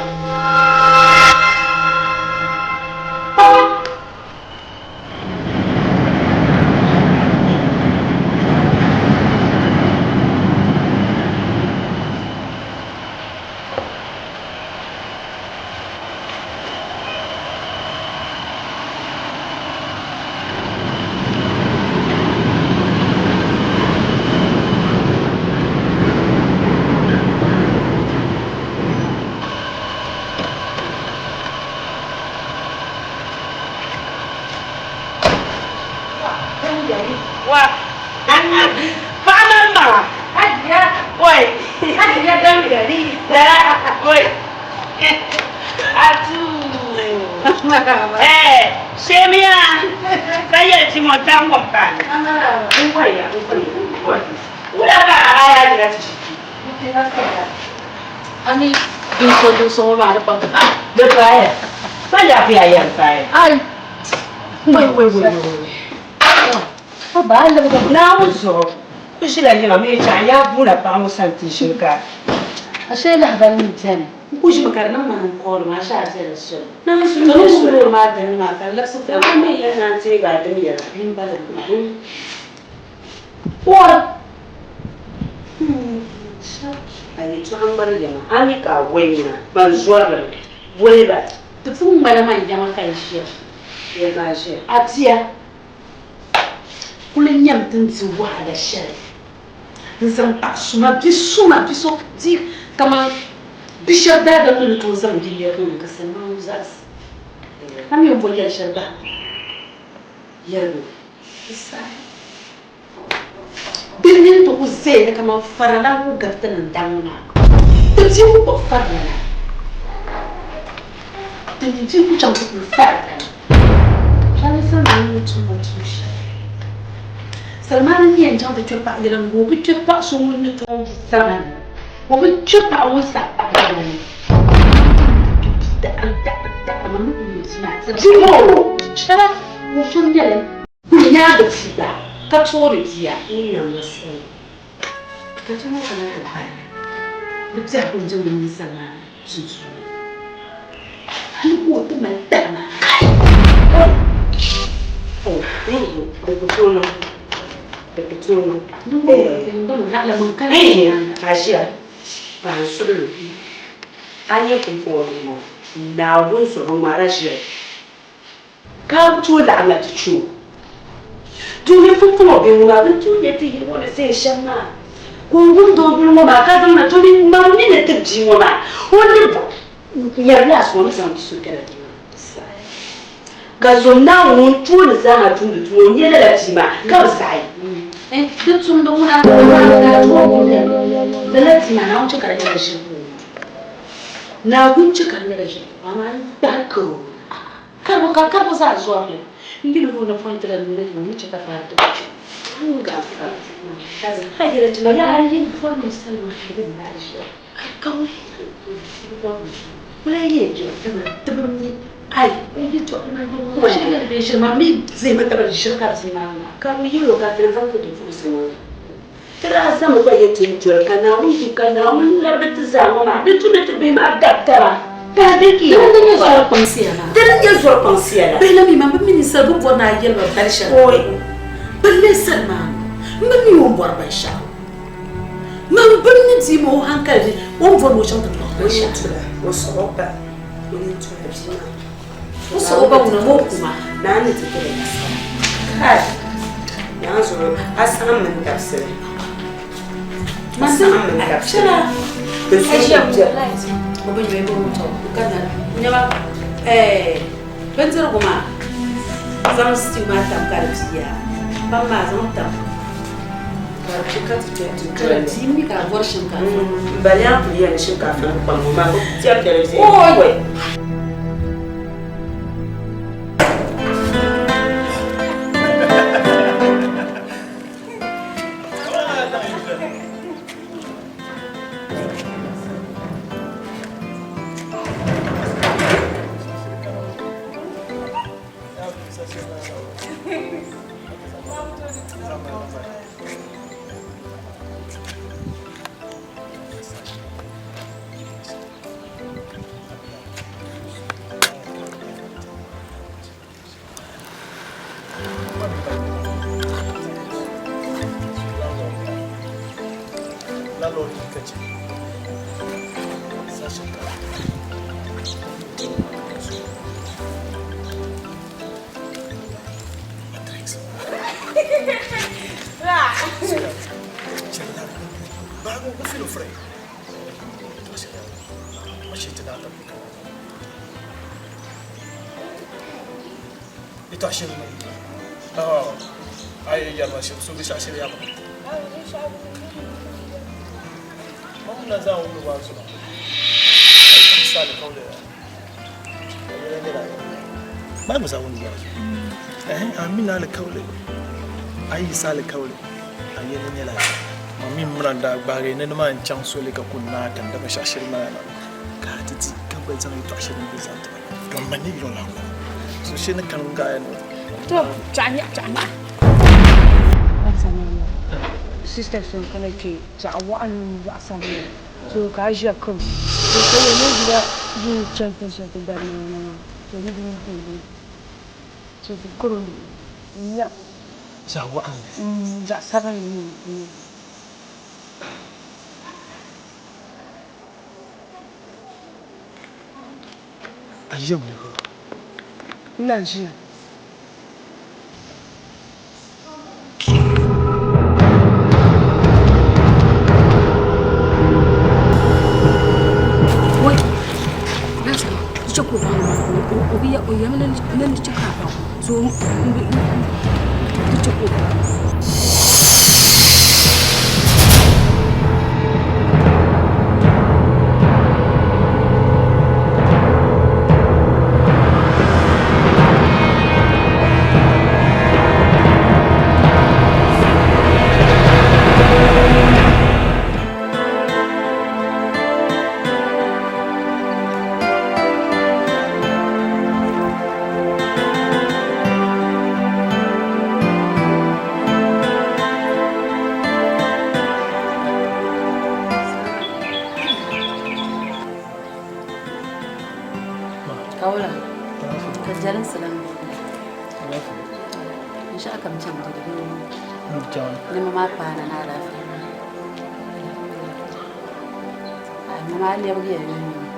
Naawuni zuɣu n ʒila yiŋa mi chaŋ yaa guuna paɣa ŋɔ sani ti ʒini ka Ashe lahabali nim beni n ku ʒimi ka di niŋ ma ni n koori maa ashe a viɛla soli ka ni ku loori maa dini maa ka di labisi Ka ŋun mi yɛli ni a teegi a dim yɛla. N bala Koori A yɛtɔɣa ŋmari yɛma, a mi ka a woli ŋuna, ban zɔri li mi, woli ba. Ti pun ŋmala man yɛma ka yi ʒiya. Yɛli ma a ʒiya. A bia kuli nyam ti ni di wahala shɛli n-zaŋ paɣ suma, bi suma, bi so di kaman bi shɛb daadam ni ni tooi zaŋ bia yɛri niŋ ka Salman zaɣisi. A mi o ni bo yɛli shɛli bahi ma yɛligu di saha. Bɛ nini ti ku zaya ni kaman farila ŋun gariti ni daŋ maa. Ti bia ku kpuɣi farila na. Ti mi bia ku chaŋ ti kuli farila na. Shɛli Salimani ni tum ma tuun shɛli. Salimani n yɛn chaŋ ti kpe paɣ yɛla ŋɔ, o bi kpe paɣ so ŋun ni tooi yi sama ni. O bi kpe paɣ ŋun saɣi paɣ yɛla ni. Daɣiri daɣiri daɣiri ma mi ku mi bia maa. Chɛla, ŋun so n-nyɛ li. Kuli nyaaŋa tia gba ka toori bia. Ka ti ŋɔ kana ti paai di biɛhigu n-di ŋun mini Salman sunsuuni. Hali ka o ti mali tali maa kai! Naawuni zuɣu bi ŋmaarila ʒiri. Ka a bi tooi laɣim na ti chɛ o. Domi pumpɔŋɔ bɛ ŋuna bɛ ni tooi nya ti yili ŋɔ ni zaya shɛm maa, ka o wumdi o bili ŋɔ maa ka zaŋ na domi mam mi ni ti bia ŋɔ maa o ni nyarila a suŋ ni zaŋ bi so kpɛla bia maa saha. Ka zom Naawuni ŋun tooni zaaha tumdi tuma o nya lala bia maa ka bi saɣi. Di tumdi ŋuna ka maa daa tooi wumdi lala bia maa Naawuni chɛ ka di nyɛla ʒiri puuni. Naawuni chɛ ka di nyɛla ʒiri puuni amaa n gbahi karo Karibu ka karibu zaa zɔri li. N yi ni o napɔŋ tila nuu ni ni chɛ ka faari ti kpe. Ti daa zaŋmi gba yɛ ti ni doli ka Naawuni du ka Naawuni larigi ti zaa ŋɔ maa di tu ni ti bihi maa gabi taba ka di ki Dini n-nyɛ zɔri kpaŋsiya maa. Dini n-nyɛ zɔri kpaŋsiya la. Bihi la mi maa bɛ mi ninsal bɛ bɔri ni a yɛli ba bali shɛli Oi. Bɛ leei sali maa ni m bi mi o ni bɔri binshɛɣu. Man bi mi bia maa o hankali ni o ni bɔri ni o chaŋ ti tɔɣi binshɛɣu. O ni tula, o sɔɣ o ba, o ni tula bia maa. O sɔɣ o ba ŋuna ma o ku ma. Naa ni ti tiri nasara. Kai! Naa zuɣu a saɣim mini dabisili. A saɣim mini dabisili. Di zuɣu ku biɛri. O bi nyɛ o tɔ ka na nyɛma ɛɛ bindirigu maa zaŋ stew maa tam ka di biya pam maa zaŋ tam. Ka di chɛ ka ti kpe ti Ka di bia mi ka a bɔri shinkaafa. M ba Lɛŋ kuli yɛli ni shinkaafa ni kpam ŋɔ maa bi diɛm diɛli viɛnyɛla. Gbaagi ni maa n-chaŋ soli ka ku naai ka n da binshɛɣu shiri maa na ka a ti di ka gba zaŋ yɛtɔɣ shɛli m-bi zaŋ ti ba don ma ni yino lahi kɔŋ so shee ni kani gaaya ni To, chaɣ nyaɣ chaɣ nyaɣ. Sister so n-kana kpe zaɣ waɣinli mini zaɣ sabinli so ka a ʒiya karo so ka yɛli ni o ʒila duu chani tin shɛli ti dari niɛma maa so ni duu duu so ti karo n-nya zaɣ waɣinli zaɣ sabinli mini A ʒiya mi hɔ? N na ʒiya. Wai, na sani, di chɛ ka o baŋ o o bi o yɛmi ni di chɛ ka a baŋ so di chɛ ka o baŋ. Kawula, ka jalinsi lan be binshɛɣu kam chani dede bee nɛma maa paana ni alaafee maa. Nɛma maa lɛbigiya yomyom.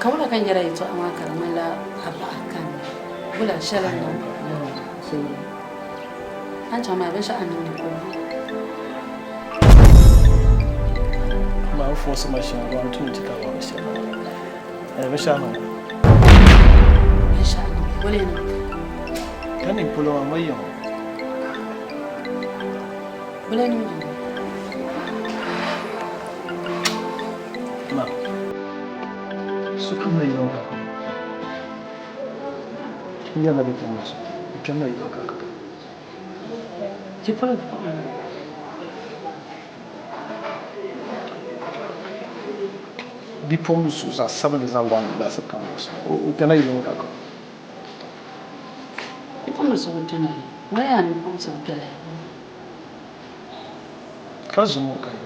Kawula ka n yɛra yɛtɔɣa maa ka di ŋmanila a baɣa kani. Wula shɛli n-niŋ. A ni chaŋ maa binshɛɣu a ni niŋdi ka o wuhi. Amaa n fɔɔsi ma shɛŋa ba n tum ti ka ba shɛli. Binshɛɣu niŋ. Binshɛɣu niŋ. Wula niŋ? Ka niŋ polo maa ma yiŋ. Wula niŋ? Ma. Sokam na yiŋ ka ka. N yɛla bɛ kpɛm so. N kpɛm na yiŋ ka ka. Ti polo bi kpuɣi ma. Bipuɣimbila so zaɣ sabinli zaŋ gɔŋ laɣisi kam o kpɛna yiŋ ka ka. Bipuɣimbila so bi kpɛna yi. Wula yaa ni bipuɣimbila so bi kpɛla yi? Ka zuŋɔ ka yi.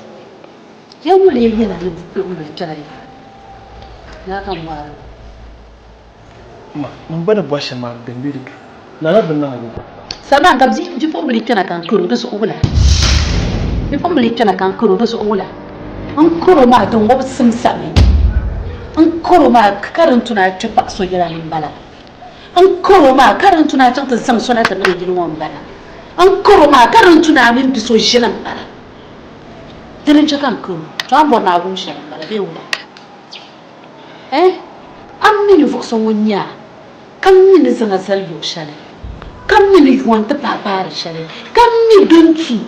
Ya ŋɔ lee yɛla ni bipuɣimbila kpɛla yi. Yaa ka m bɔhiri ba. Ma, n gba ni bɔhi shɛm maa bɛn be di duu. Lala bi niŋ li. Saban ka bipuɣimbila kpɛna ka n karo di zuɣu wula? Bipuɣimbila kpɛna ka n karo di zuɣu wula? N karo maa din ŋɔbi simsami. N karo maa ka din tuna a kpe paɣa so yɛla ni m-bala. N karo maa ka din tuna a chaŋ ti zaŋ so na ti niŋ yili ŋɔ m-bala. N karo maa ka din tuna a mini bi so ʒili m-bala. Dini n-chɛ ka n karo. To a ni bɔri ni a wum shɛli m-bala bee wula? Eh! A mi ninvuɣ so ŋun nyɛ a, ka mi ni zaŋ a zali luɣ shɛli. Ka mi ni yuwa nti pahi paari shɛli, ka mi din tu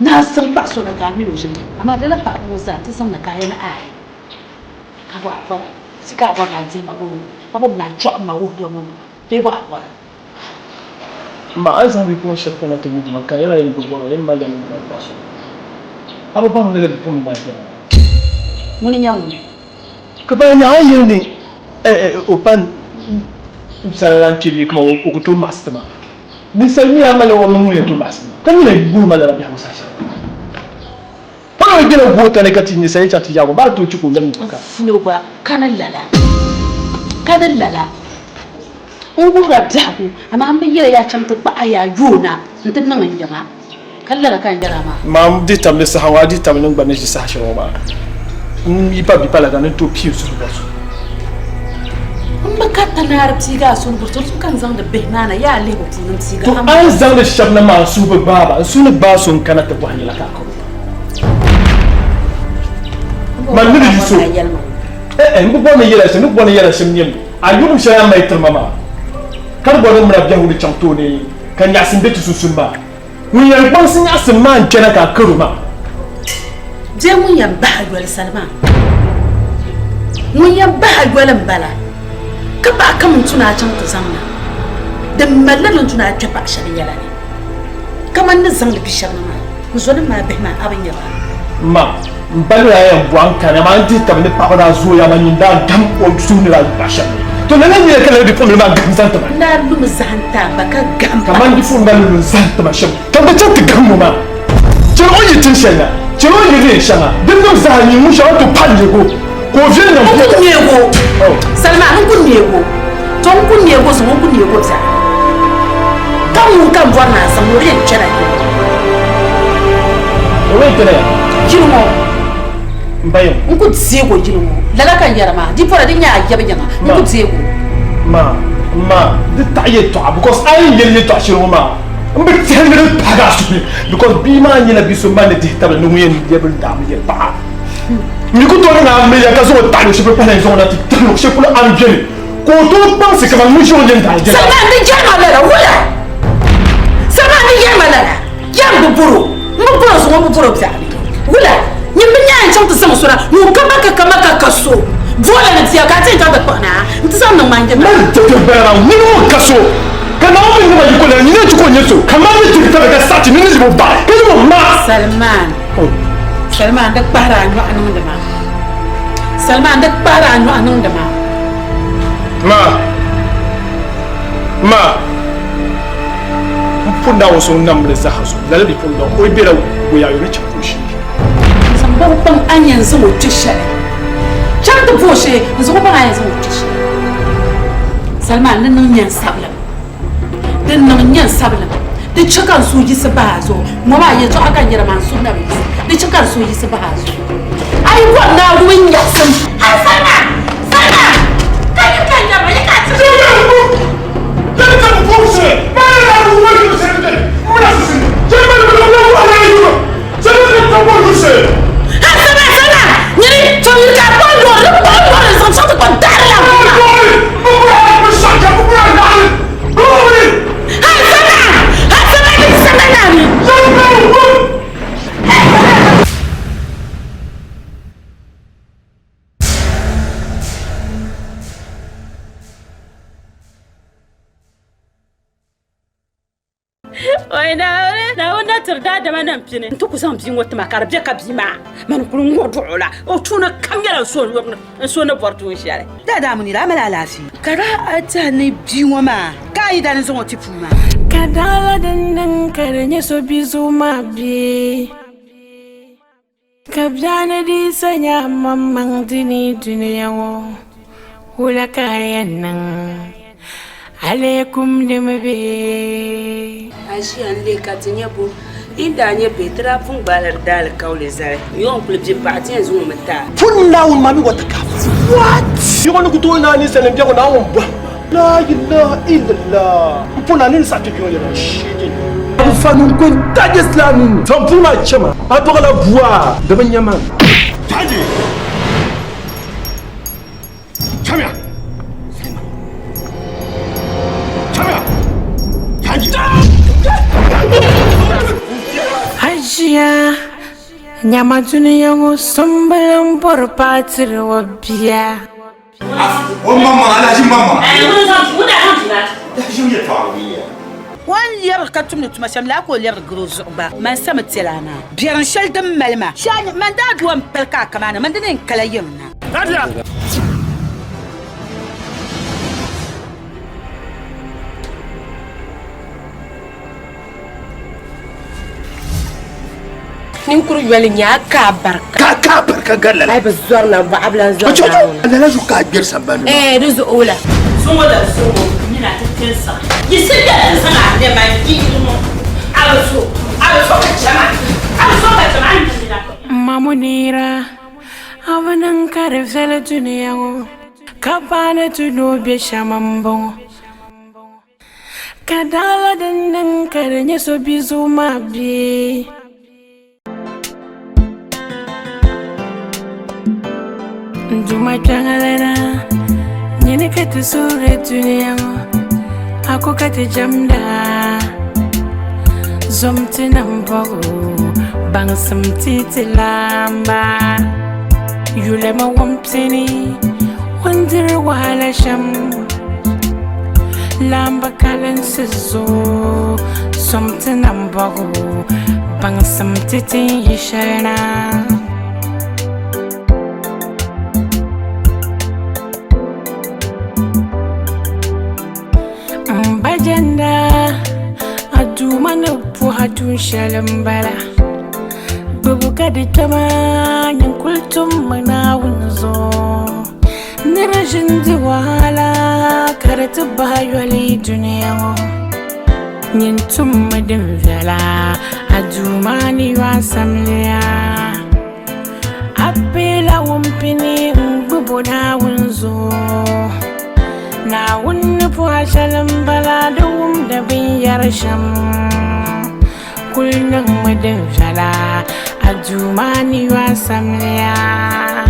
ni a siɣi paɣ so na ka a min o ʒini. Amaa lala paɣiba ŋɔ zaa ti zaŋ na ka a yɛli aai, ka bɔ a bɔra, ti ka a bɔri ni a dihi ma bee a bɔri ni a chɔɣim ma wuhi ŋɔ bee bɔ a bɔra. Ma a ni zaŋ bipuɣin shɛb kana ti wuhi ma ka n yɛla yɛn gbubi bɔra o yɛn malila niŋ mali paɣ so. A bi baŋ ni lala bipuɣin maa kpɛma. Ŋuni n-nyɛ ŋun? Ka bala nya a ni yɛli ni o pa n-sala la n-kpe bee kaman o ku tooi maɣisi ti ma. Ninsal mi a malila o mini ŋun yɛn tooi maɣisi ma, ka nyina guuri ma lala biɛhigu saha shɛli. Pala o bela goota ni ka ti ninsal yi chaŋ ti yaag o, baa tooi chɛ ka o lab nyuɣu ka. N gba kani lala, kani lala. N wuhira biɛhigu, amaa m bi yɛli ya chaŋ ti kpahi ya yoona nti niŋ n yiŋa. Ka lala ka n yɛra maa. Maa m di tam ni saha ŋɔ, a di tam ni n gba ni ʒi saha shɛli ŋɔ maa, n yi pa bi pala ka ni tooi pii n suhu bɔri so. M bi ka tanaari piigi a suhu ni bɔri so, di zuɣu ka n zaŋdi bihi maa na yaa lihibu puuni m piigi To a a ni zaŋdi shɛba na maa n suhu bi gbaai ba, n suhu ni gbaai so n kana ti bɔhi yɛla ka a kari o ma. Man ni bi yu so. Eh eh, m bi bɔri ni yɛla shɛm, n ni bɔri ni yɛla shɛm nyɛmi a yurim shɛli a ni mali tiri ma maa, ka di bɔri ni m mini a biɛhigu ni chaŋ tooni ka nyaɣisim be ti sunsuuni maa. Ŋun yɛn kpaŋsi nyaɣisim maa n-kpɛna ka a kar o maa. Bee ŋun yɛn bahi yoli salima? Ŋun yɛn bahi yoli m-bala, ka paɣa kam n-tu ni a chaŋ ti zaŋ na. Din malila din tu ni a kpe paɣ shɛba yɛla ni, kaman ni zaŋdi bi shɛba na maa, n zɔnim maa bihi maa, a bi nya ba? Ma, m ba ni daa yɛn bɔhi n kani, amaa n dihi tab ni paɣiba daa zooya, amaa nyin daa gahim o suhu ni daa yu paɣ shɛb ni. To lala n-nyɛ ka lala bipuɣimbila maa gahim zaŋ ti ma. N daa lumi zahim ti a ba ka gahim pa. Kaman bipuɣimbila ni lu n-zahim ti ma shɛm, ka m ba chaŋ ti gahim o maa. Chɛli o yi tin shɛli na, chɛli o yi neen shɛŋa, din niŋ zaa nyin ŋun shɛŋa ti pa neeg o, ka o viɛli niŋ O ku neeg o, Salima, n ku neeg o. To n ku neeg o zuŋɔ, n ku neeg o biɛɣu. Ka ŋun ka m bɔri ni a zaŋ o, o yɛn kpɛla yili. O yɛn kpɛla ya? Yili ŋɔ. M ba yɛm. N ku deeg o yili ŋɔ. Lala ka n yɛra maa, di pɔra di nyɛ a yab yiŋa, n ku deeg o. Ma, ma, di taɣi yɛltɔɣa because a yi yɛli yɛltɔɣa shɛli ŋɔ maa, m bi tɛhi ni di paagi a suhu ni because bia maa nyɛla bia so m ba ni dihi tabili ni ŋun yɛn lɛbi n daami yɛli paɣa. M mi ku tooi niŋ a amiliya ka zaŋ o taɣi luɣ shɛli polo pahi n zaŋ o na ti taɣi luɣ shɛli polo a ni beni ka o tooi kpaŋsi kaman ŋun ʒi o yɛn daa yɛli a. Salman di yɛli ma lala wula? Salman di yɛli ma lala? Yɛm bi bɔr o, m bi bɔr o zuŋɔ m bi bɔr o biɛɣu ni. Wula? Nyin bi nya n chaŋ ti zaŋ so na ŋun ka ba ka ka ma ka ka so boola ni bia ka a ti yɛn chaŋ ti kpuɣi na nti zaŋ niŋ ma n yiŋa. Mali dɛdɛ bala maa nyini ŋun ka so ka Naawuni mi nima yiko lana nyini n-ti ka o nyɛ so ka mali ni diri taba ka saɣi ti ni ni lib o ba ka lib o ma. Salman, Salman di kpahiri a nyɔɣu niŋdi ma. Salman di kpahiri a nyɔɣu niŋdi ma. Ma, ma, m pun Naawuni so ŋun nam li zaa zuɣu, lala bipuɣimbila ŋɔ, o yi bela goyaayo ni chaŋ ka o shee. N zaŋ ba o baŋ a ni yɛn zaŋ o kpe shɛli. Chaŋ ti bo o shee, n zaŋ o baŋ a yɛn zaŋ o kpe shɛli. Salman, di niŋ nyan sabilim. Di niŋ nyan sabilim. Di chɛ ka n suhu yiɣisi bahi a zuɣu. Ŋɔ maa yɛltɔɣa ka n yɛra maa, n suhu na bi yiɣisi. Di chɛ ka n suhu yiɣisi bahi a zuɣu. A yi bɔri Naawuni nyaɣisim. Hal Salman! Salman! Ka yi ka n yɛri ma, yi ka a ti. Hal Salman! Salman! Nyini, to yiri ka a kpaŋ loori, di kpaŋ loori n-zaŋ chaŋ ti kpa daɣiri la ŋɔ maa. Hal Salman! Hal Salman di sanda naani. Oi Naawuni, Naawuni na tiri daadama nam pini. N ti ku zaŋ bia ŋɔ tima ka di be ka bia maa mani kuli ŋɔ duɣu la. O tuuni kam nyɛla n so ni bɔri tuun shɛli. Daadaa Munira, a mali alaafee? Ka daa a tɛhi ni bia ŋɔ maa ka a yi daa ni zaŋ o ti puu maa? Ka daɣila din niŋ ka di nyɛ so bi zuɣu maa bee? Ka biɛɣuni di sa nya maŋmaŋ di ni dunia ŋɔ, wula ka a yɛn niŋ? Aleekum dimi bee? A ʒiya n-lihi ka ti nya bo yi ni daa nyɛ bihi, ti daa pun gbaai la di daalikauli zali. Yo n-kuli bi paɣa, ti yɛn zaŋ o mi ti a. Pun Naawuni maa mi wata kaafiri. What? Yɔɣu ni ku tooi naai ninsalinima biɛhigu Naawuni bɔhim ma. La ilaha illallah. M pun a nini saɣi ti kpiɔŋ yɛla sheegi. Abu fa nun ko n-taji Islamu. Zaŋ puu maa chɛ ma. A dɔɣila bua, di bi nya man. Taji! Chamiya! Chamiya! Ajiya nyama dunia ŋɔ sumbili m-bɔri paɣa tiri o bia. O maŋmaŋ alahichi maŋmaŋ. O ni lɛbigi ka tumdi tuma shɛm laa ka o lɛbigi gari o zuɣu gba. Man sa mi tɛli a maa biɛrim shɛli din mali ma. Man daa duwa m-pali ka a kamaana man di ni n kala yiŋ na. Ninkuri yoli nyɛ a ka a barika. Ka ka a barika gari lala. Ai bi zɔri na bɔɣa bi lan zɔri Naawuni. Lala zuɣu ka a gberi sambani maa. Ɛɛ di zuɣu wula. Zuŋɔ la zuŋɔ nyina ti tinsaɣi. Yiɣisi bɛli ti zaŋ a nɛma n-yihi ŋɔ. A bi zo, a bi zo ka chɛ ma. A bi zo ka chɛ ma, a ni niŋ nina. M ma Munira, a bi niŋ ka di viɛli dunia ŋɔ, ka paani ti ni o be shɛm m-bɔŋɔ. Ka daɣila din niŋ ka di nyɛ so bia zuɣu maa bee? N Duuma kpiɔŋlana, nyini ka ti suhiri dunia ŋɔ, a ko ka ti jɛmda. Zom ti nambɔɣu, baŋsim ti ti laamba. Yulima wumpini, o ni diri wahala shɛm. Laamba kalinsi zuɣu, zom ti nambɔɣu, baŋsim ti tin yi shɛli na. M ba jɛnda, a Duuma ni puhi a tuun shɛli m-bala. Gbibu ka di kpɛma, nyin kul tummi Naawuni zuɣu. Nira ʒi n-di wahala ka di ti bahi yoli dunia ŋɔ. Nyin tummi din viɛla, a Duuma ni yo a samli a. A piila wumpini n-gbib o Naawuni zuɣu. Naawuni ni puhi a shɛli m-bala di wumdi binyɛri shɛm. Kul niŋmi din viɛla, a Duuma ni yo a samli a.